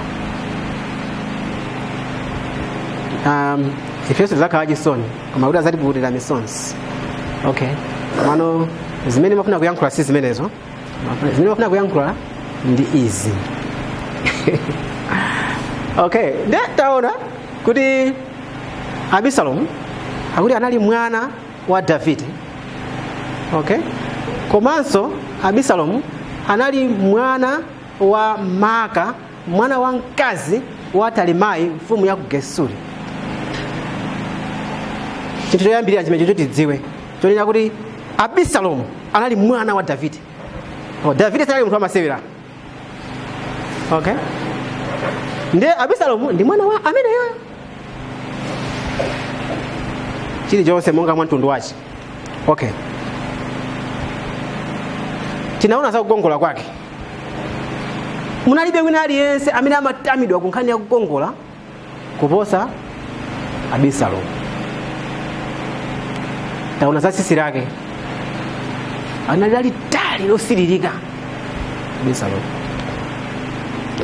Ifenso tizakhala chisoni, koma kuti azatipukutira misonzi. Okay, komano zimene mafuna kuyankhula si zimenezo. Zimene mafuna kuyankhula ndi izi. Okay, nde taona kuti Abisalomu akuti anali mwana wa Davide. Okay, komanso Abisalomu anali mwana wa Maka, mwana wa mkazi wa Talimai, mfumu ya ku Gesuri. Chinthu choyambirira chimene chocho tidziwe chonena kuti Abisalomu anali mwana wa Davide. Oh, Davide sanali munthu wamasewera. Okay, ndiye Abisalomu ndi mwana wa ameneyo, chilichonse monga mwa mtundu wache. Okay, tinaona za kukongola kwake. Munalibe wina aliyense amene amatamidwa ku nkhani ya kukongola kuposa Abisalomu. Taona za tsitsi lake, anali lalitali losiririka Abisalomu.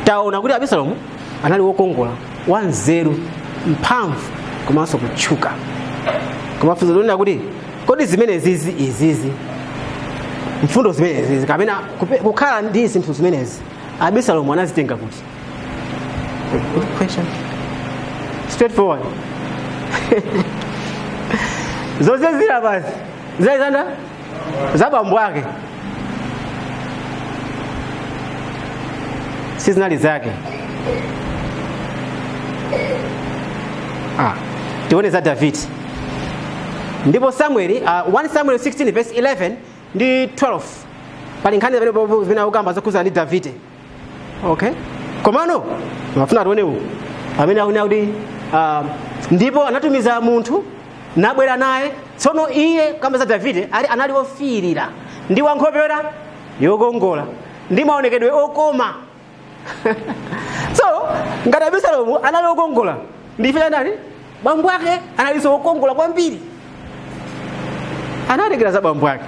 Taona kuti Abisalomu anali wokongola, wanzeru, mphamvu komanso kutchuka. Koma funso lonena kuti, kodi zimenezizi, izizi, mfundo zimenezizi kapena kukhala ndi zinthu zimenezi, Abisalomu anazitenga kuti? Good question, straightforward. Zonse basi zinali za bambo ake, sizinali zake. Tione za David. Ndipo Samueli, 1 Samuel 16 verse 11 ndi 12. Pali nkhani zimene zimene akukamba zokhudzana ndi Davide. Okay, komano mafuna tione uku amene akunena kuti ndipo anatumiza munthu nabwera naye. Tsono iye, kamba za Davide, ali anali ofiirira ndi wankhope yokongola ndi maonekedwe okoma. So ngati Abisalomu anali okongola, ndife chanani? Bambo ake analinso okongola kwambiri. Anatekera za bambo ake.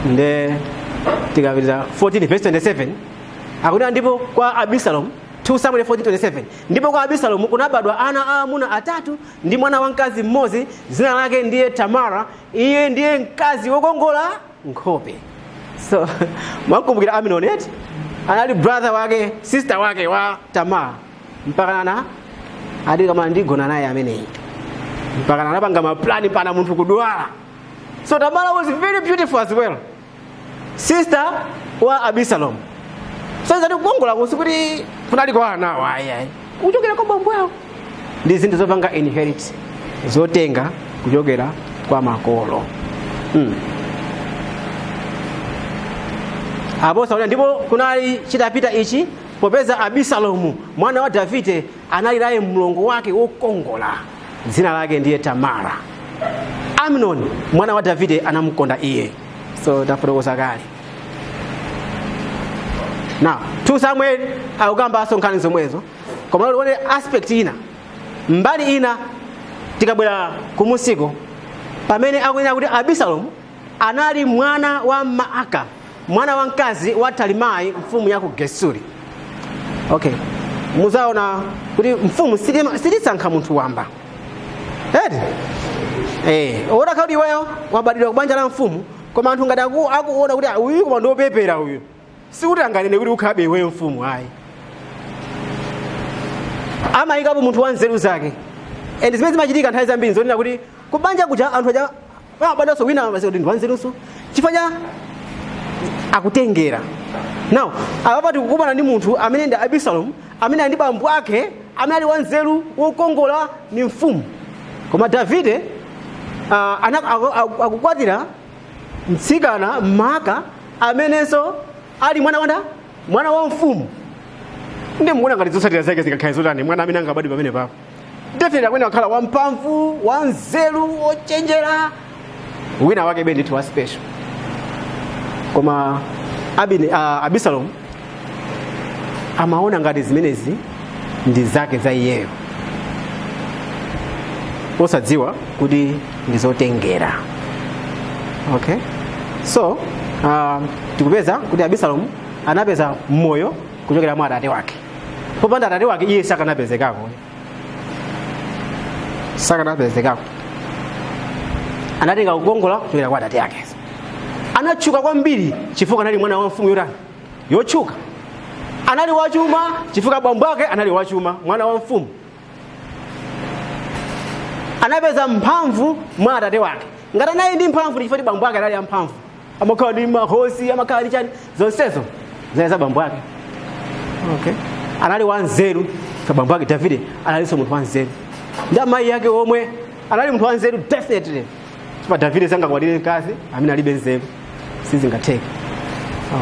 Nde tikapita 14 verse 27, akuti ndipo kwa Abisalomu, 2 Samuel 14:27, ndipo kwa Abisalomu kunabadwa ana aamuna atatu ndi mwana wamkazi mmodzi, dzina lake ndiye Tamara, iye ndiye mkazi wokongola nkhope. So mwakumbukira Amnon eti anali brother wake, sister wake wa Tamara, mpaka ana ati kama ndigona naye ameneyi, mpaka anapanga maplani pana munthu kudwala. So Tamara was very beautiful as well, sister wa Abisalom. So zati kukongola kusi kuti kunali kwa anawo, ayi ayi, kuchokera kwa bambo awo. Ndi zinthu zopanga inherit, zotenga kuchokera kwa makolo. Apo sauli, ndipo kunali chitapita ichi, popeza Abisalomu mwana wa Davide anali naye mlongo wake wokongola, dzina lake ndiye Tamara, Amnoni mwana wa Davide anamukonda iye. So tafotokoza kale. Now 2 Samuel akukambanso nkhani zomwezo, koma tione aspect ina, mbali ina. Tikabwera kumusiko, pamene akunena kuti Abisalomu anali mwana wa Maaka, mwana wa mkazi wa Talimai, mfumu ya ku Gesuri. Okay, muzaona kuti mfumu sitisankha munthu wamba eti. Utakhala kuti iweyo wabadwira ku banja la mfumu, koma anthu ngati akuona kuti uyu koma ndiwopepera uyu, sikuti anganene kuti ukhalabe iweyo mfumu, ayi. Amayikapo munthu wa nzeru zake. And zimene zimachitika nthawi zambiri nzonena kuti kubanja kuja anthu aja amabadwanso wina amazika kuti ndi wanzerunso chifukwa cha akutengera. Now apapa tikukumana ndi munthu amene ndi Abisalomu, amene ali ndi bambo ake amene ali wanzeru, wokongola, ni mfumu, koma Davide akukwatira mtsikana Maka amenenso ali mwana wanda mwana wa mfumu. Ndi mukuona ngati zotsatira zake zingakhale zotani? Mwana amene angabadwe pamene papo definitely akuyenera kukhala wamphamvu, wanzeru, wochenjera, wina wake be ndithu wa special. Koma Abisalomu amaona ngati zimenezi ndi zake za iyeyo, osadziwa kuti ndi zotengera. Okay, so tikupeza kuti Abisalomu anapeza moyo kuchokera mwa atate wake. Popanda atate wake iye sakanapezekako, sakanapezekako. Anatenga kukongola kuchokera kwa atate ake. Anatchuka kwambiri chifukwa anali mwana wa mfumu yotani? Yotchuka. Anali wachuma chifukwa bambo ake anali wachuma, mwana wa mfumu. Anapeza mphamvu mwa atate wake. Ngati anali ndi mphamvu, ndi chifukwa kuti bambo ake anali amphamvu, amakhala ndi mahosi, amakhala ndi chani, zonsezo zinali za bambo ake. Okay, anali wanzeru fa bambo ake Davide analinso munthu wanzeru, ndi amayi ake omwe anali munthu wanzeru definitely, chifukwa Davide sangakwatire mkazi amene alibe nzeru, sizingatheke.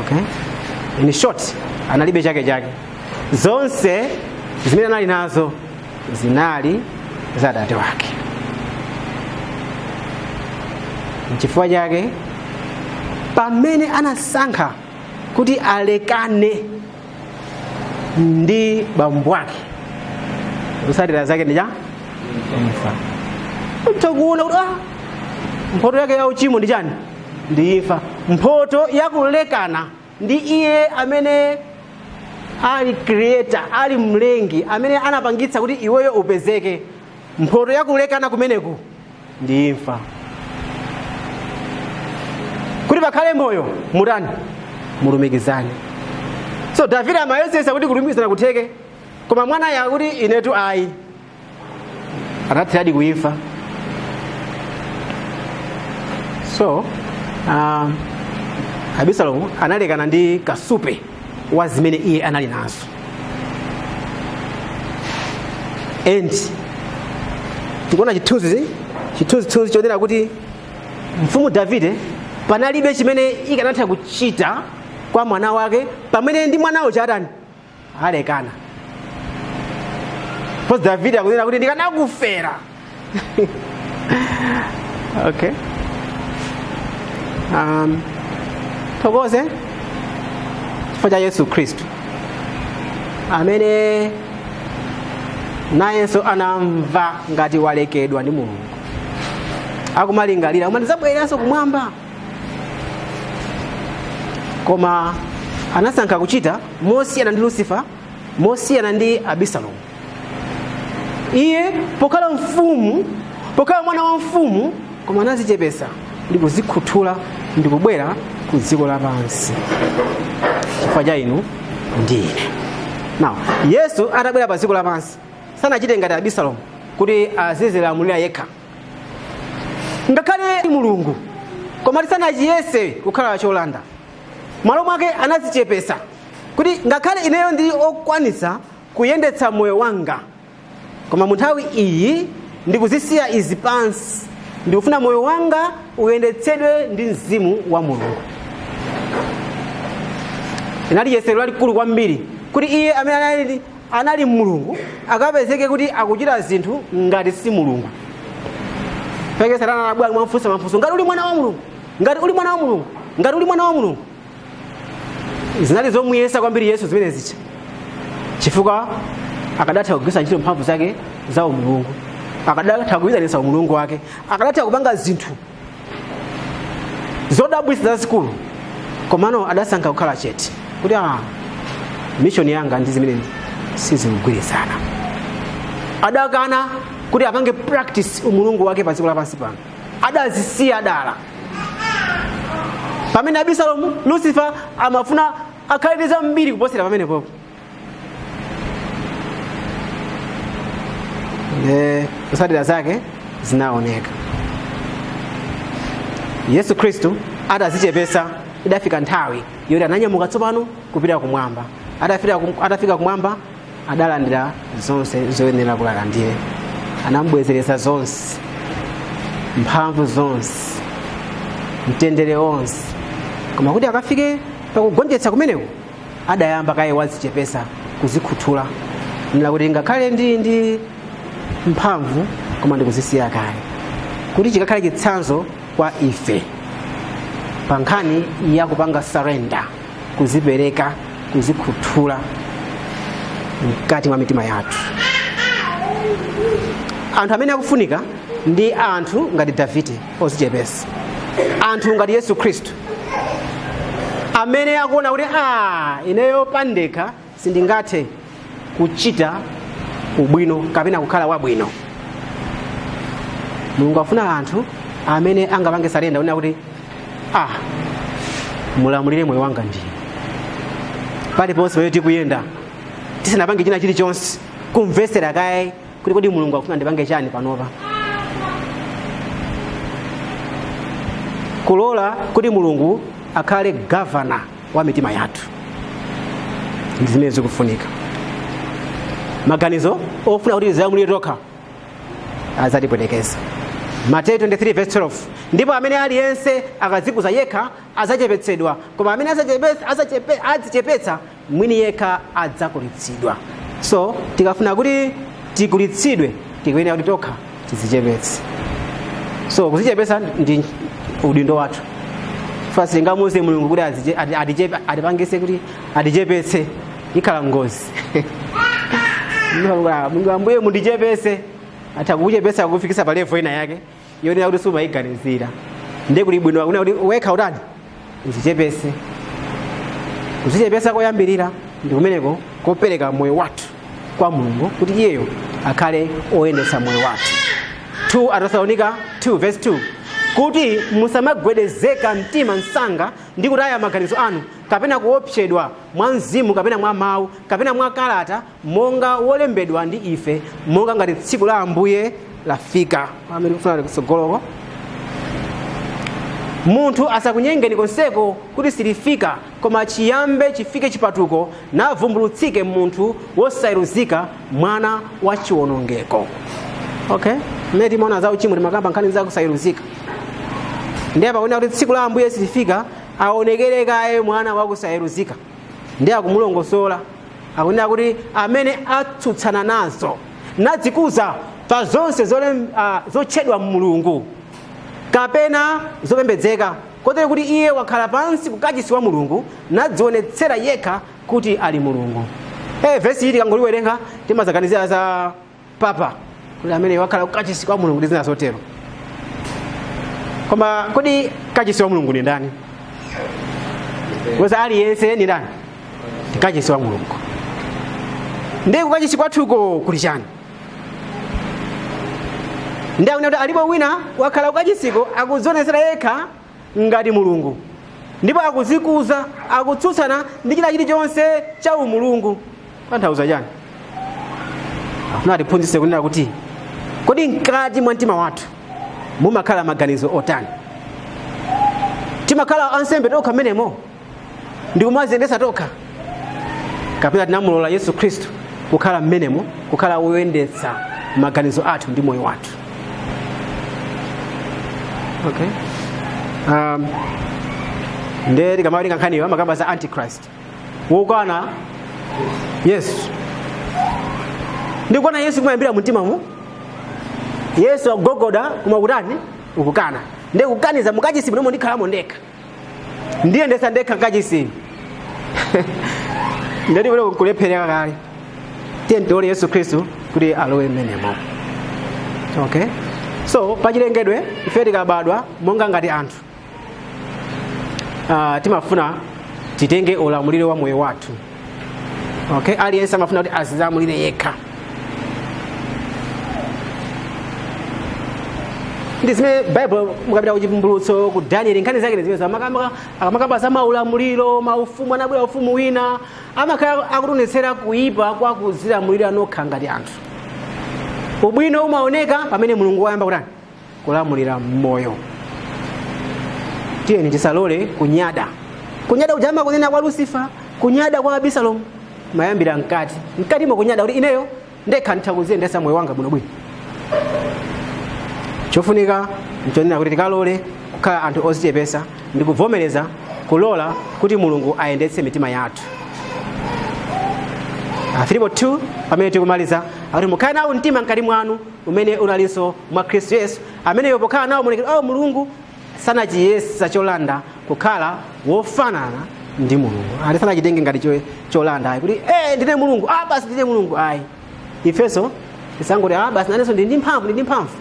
Okay, in short, analibe chake chake. Zonse zimene anali nazo zinali za atate wake. Nchifukwa chake pamene anasankha kuti alekane ndi bambo ake, zotsatira zake ndi cha imfa. Tikuona kuti mphoto yake ya uchimo ndi chani? Ndi imfa. Mphoto yakulekana ndi iye amene ali creator, ali mlengi, amene anapangitsa kuti iweyo upezeke, mphoto yakulekana kumeneku ndi imfa. Kuti pakhale moyo, mutani? Mulumikizane. So Davide amayesesa kuti kulumikizana kutheke, koma mwanayo akuti inetu ayi. Anathiradi kuimfa. So Abisalomu analekana ndi kasupe wa zimene iye anali nazo. And tikuona chithunzithunzi chonena kuti Mfumu Davide panalibe chimene ikanatha kuchita kwa mwana wake pamene ndi mwanawo chatani alekana. Po Davide akunena kuti ndikanakufera. Okay, thokoze chifukwa cha Yesu Khristu amene nayenso anamva ngati walekedwa ndi Mulungu, akumalingalira koma ndizabwereranso kumwamba, koma anasankha kuchita mosiyana ndi Lucifer, mosiyana ndi Abisalomu. Iye pokhala mfumu, pokhala mwana wa mfumu, koma anazichepesa ndi kuzikhuthula ndi kubwera ku dziko lapansi chifukwa cha inu ndi ine. Now Yesu atabwera pa dziko lapansi sanachite ngati Abisalomu kuti azizilamulira yekha, ngakhale Mulungu, koma tisanachiyese kukhala cholanda. Malo mwake anazichepesa kuti ngakhale ineyo ndili okwanitsa kuyendetsa moyo wanga, koma mu nthawi iyi ndikuzisiya izi pansi, ndikufuna moyo wanga uyendetsedwe ndi mzimu wa Mulungu. Inali yesero lalikulu kwambiri kuti iye amene anali Mulungu akapezeke kuti akuchita zinthu ngati si Mulungu. Peke Satana anabwera mwamfunsa mafunso, ngati uli mwana wa Mulungu, ngati uli mwana wa Mulungu, ngati uli mwana wa Mulungu. Zinali zomuyesa kwambiri Yesu zimene zicha, chifukwa akadatha kugwiritsa ntchito mphamvu zake za umulungu, akadatha kuyitanitsa umulungu wake, akadatha kupanga zinthu zodabwitsa zazikulu, komano adasankha kukhala chete kuti mission yanga ndi zimene sizikugwirizana. Adakana kuti apange practice umulungu wake pa dziko lapansi pano, adazisiya dala. Pamene Abisalomu, Lucifer amafuna akhale ndi zambiri kuposera pamene popo. Zotsatira zake zinaoneka. Yesu Khristu atazichepesa, idafika nthawi yoti ananyamuka tsopano kupita kumwamba. Atafika kumwamba adalandira zonse zoyenera kulandire, anamubwezeretsa zonse, mphamvu zonse, mtendere wonse. Koma kuti akafike pakugonjetsa kumeneko, adayamba kaye wazichepesa, kuzikhuthula, nila kuti ngakhale ndi mphamvu koma ndikuzisiya kaye, kuti chikakhale chitsanzo kwa ife pa nkhani ya kupanga surrender, kuzipereka, kuzikhuthula mkati mwa mitima yathu. Anthu amene akufunika ndi anthu ngati Davide ozichepesa, anthu ngati Yesu Khristu amene akuona kuti ineyo pandekha sindingathe kuchita ubwino kapena kukhala wabwino. Mulungu afuna anthu amene angapange surrender, kunena kuti mulamulire moyo wanga ndinu. Paliponse pamene tikuyenda, tisanapange china chilichonse, kumvesera kaye kuti kodi Mulungu akufuna ndipange chani panopa, kulola kuti Mulungu akhale gavana wa mitima yathu, ndi zimene zikufunika. Maganizo ofuna kuti tizilamulire tokha azatipwetekeza. Mateyu 23 verse 12, ndipo amene aliyense akadzikuza yekha adzachepetsedwa, koma amene adzichepetsa mwini yekha adzakulitsidwa. So tikafuna kuti tikulitsidwe, tikuyenera kuti tokha tizichepetse. So kuzichepetsa ndi udindo wathu. Sitingamuuze Mulungu kuti atipangise kuti atichepetse, ikhala ngozi. Mulungu, Ambuye mundichepese, atha kukuchepetsa kukufikisa pa level ina yake yonena kuti sumayiganizira. Ndiye kuli bwino akunena kuti wekha utani, uzichepese. Kuzichepesa koyambirira ndi kumeneko kopereka moyo wathu kwa Mulungu kuti iyeyo akhale oyendetsa moyo wathu. 2 Atesalonika 2 verse 2, kuti musamagwedezeka mtima msanga ndi kutaya maganizo anu, kapena kuopsedwa mwa mzimu, kapena mwa mawu, kapena mwa kalata, monga wolembedwa ndi ife, monga ngati tsiku la Ambuye lafika. Amene kufuna kutsogoloko, munthu asakunyengeni konseko kuti silifika, koma chiyambe chifike chipatuko, navumbulutsike munthu wosayeruzika, mwana wa chiwonongeko. Okay, mmene timaona za uchimo timakamba nkhani za kusayeruzika. Ndiye pakuona kuti tsiku la Ambuye silifika, aonekere kaye mwana wakusayeruzika. Ndiye akumulongosola, akunena kuti amene atsutsana nazo nadzikuza pa zonse zotchedwa Mulungu kapena zopembedzeka, kotero kuti iye wakhala pansi kukachisi wa Mulungu nadzionetsera yekha kuti ali Mulungu. Vesi iyi tikangoliwerenga timazaganizira za papa kuti amene wakhala kukachisi kwa Mulungu ndi zina zotero. Koma kodi kachisi wa Mulungu ni ndani? Because aliyense ni ndani? Ndi kachisi wa Mulungu. Ndiye kukachisi kwathuko kuli chani? Ndiye akunena kuti alipo wina wakhala kukachisiko akudzionetsera yekha ngati Mulungu, ndipo akuzikuza, akutsutsana ndi china chilichonse cha umulungu. Tanthauza chani? Afuna atiphunzitse kunena kuti kodi mkati mwa mtima wathu mumakhala maganizo otani? Timakhala ansembe tokha mmenemo ndikumaziyendetsa tokha, kapena tinamulola Yesu Khristu kukhala mmenemo, kukhala woyendetsa maganizo athu ndi moyo wathu? Okay. Ndiye tikamawerenga nkhaniyo amakamba za Antichrist wokana Yesu. Ndikukana Yesu kumayambira mumtimamo. Yesu akugogoda koma kutani? Ukukana. Ndiye kukaniza mukachisi munomo ndikhalamo ndekha, ndiyendetsa ndekha kachisi. Ndati kuti kulephereka kale. Tiye tilole Yesu Khristu kuti alowe mmenemo. Okay, so pachilengedwe ife tikabadwa monga ngati anthu, timafuna titenge ulamuliro wa moyo wathu. Okay, aliyense amafuna kuti azilamulire yekha. Ndi zimene Bible mukapita ku Chivumbulutso, ku Daniel, nkhani zake ndi zimene akamakamba za maulamuliro, maufumu, anabwera ufumu wina, amakhala akutionetsera kuyipa kwa kuzilamulira nokha ngati anthu. Ubwino umaoneka pamene Mulungu wayamba kutani? Kulamulira mmoyo. Tiyeni tisalole kunyada. Kunyada kuja amakunena kwa Lucifer, kunyada kwa Abisalomu kumayambira mkati. Mkatimo kunyada kuti ineyo ndekha nditha kuziyendetsa moyo wanga bwinobwino. Chofunika nchonena kuti tikalole kukhala anthu odzichepesa ndi kuvomereza kulola kuti Mulungu ayendetse mitima yathu. Afilipo 2 pamene tikumaliza akuti mukhale nawo mtima mkati mwanu umene unalinso mwa Khristu Yesu, ameneyo pokhala nawo maonekedwe a Mulungu sanachiyesa cholanda kukhala wofanana ndi Mulungu. Ati sanachitenge ngati cholanda ayi, kuti ndine Mulungu, basi ndine Mulungu ayi. Ifenso tisangoti basi nanenso ndili ndi mphamvu, ndili ndi mphamvu.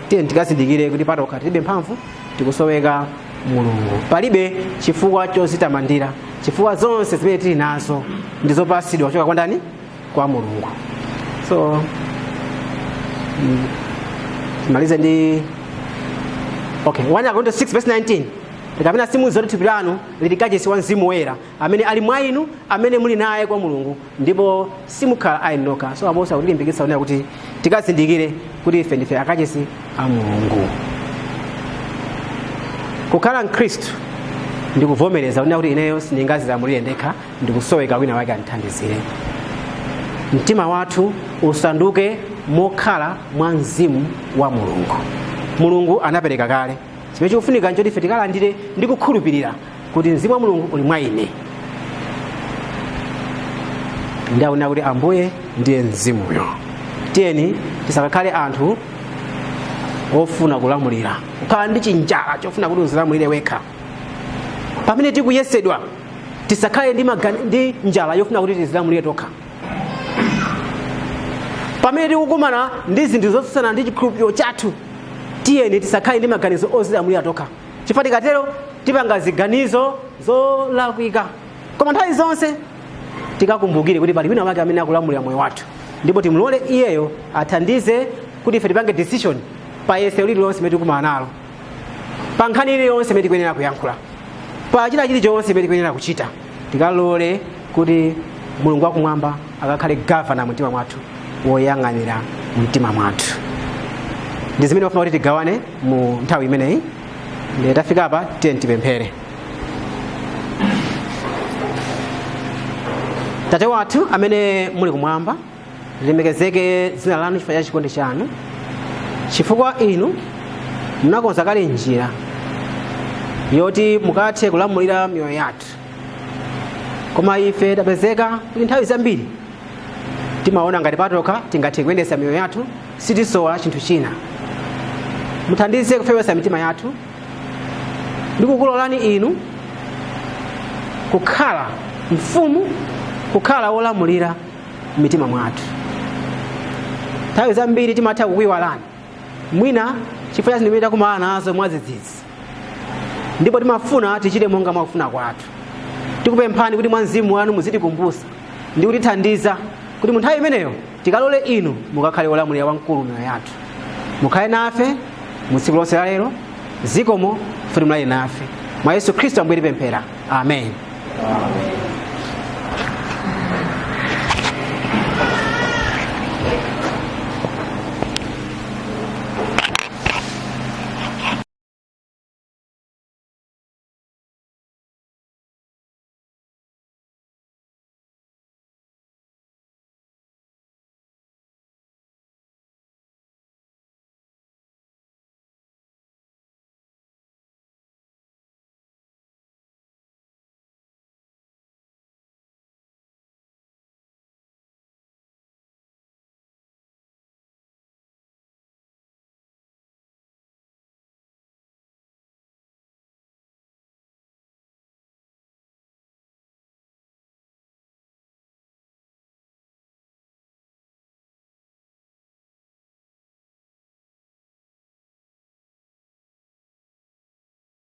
Tiye tikazindikire kuti patokha tilibe mphamvu, tikusoweka Mulungu. Palibe chifukwa chozitamandira, chifukwa zonse zimene tili nazo ndi zopatsidwa kuchoka kwa ndani? Kwa Mulungu. So malize ndi okay 1 Akorinto 6 verse 19, kapena simudziwa kuti thupi lanu lili kachisi wa Mzimu Woyera amene ali mwa inu, amene muli naye kwa Mulungu, ndipo simukhala ayi nokha. So aposa kutilimbikitsa kunena kuti tikazindikire kuti ife ndife akachisi a Mulungu. Kukhala Mkhristu ndikuvomereza kunena kuti ineyo sindingazilamulire ndekha, ndikusoweka wina wake andithandizire. Mtima wathu usanduke mokhala mwa Mzimu wa Mulungu. Mulungu anapereka kale, chimene chikufunika nchoti ife tikalandire ndi kukhulupirira kuti Mzimu wa Mulungu uli mwa ine. Ndaona kuti Ambuye ndiye Mzimuyo. Tiyeni tisakakhale anthu ofuna kulamulira, kukhala ndi chinjala chofuna kuti uzilamulire wekha. Pamene tikuyesedwa tisakhale ndi njala yofuna kuti tizilamulire tokha. Pamene tikukumana ndi zinthu zotsutsana ndi chikhulupiriro chathu, tiyeni tisakhale ndi maganizo ozilamulira tokha, chifukwa tikatero tipanga ziganizo zolakwika. Koma nthawi zonse tikakumbukire kuti pali wina wake amene akulamulira moyo wathu, ndipo timulole iyeyo athandize kuti ife tipange decision pa yesero lililonse limene tikukumana nalo, pa nkhani iliyonse imene tikuyenera kuyankhula, pa china chilichonse imene tikuyenera kuchita. Tikalole kuti Mulungu wakumwamba akakhale gavana mumtima mwathu, woyang'anira mumtima mwathu. Ndi zimene wafuna kuti tigawane mu nthawi imeneyi. Ndiye tafika apa, tiye tipemphere. Tate wathu amene muli kumwamba, lilemekezeke dzina lanu chifukwa cha chikondi chanu, chifukwa inu munakonza kale njira Yoti mukathe kulamulira miyoyo yathu. Koma ife tapezeka kuti nthawi zambiri timaona ngati patokha tingathe kuyendetsa miyoyo yathu, sitisowa chinthu china. Muthandize kufewetsa mitima yathu ndi kukulolani inu kukhala mfumu, kukhala wolamulira m'mitima mwathu. Nthawi zambiri timatha kukuyiwalani, mwina chifukwa cha zinthu zimene takumana nazo mwadzidzidzi, ndipo timafuna tichite monga mwakufuna kwathu. Tikupemphani kuti mwa mzimu wanu muzitikumbutsa ndi kutithandiza kuti mu nthawi imeneyo tikalole inu mukakhale wolamulira wamkulu miyoyo yathu. Mukhale nafe mu tsiku lonse la lero. Zikomo futi mulali nafe. Mwa Yesu Khristu Ambuye tipemphera, amen, amen.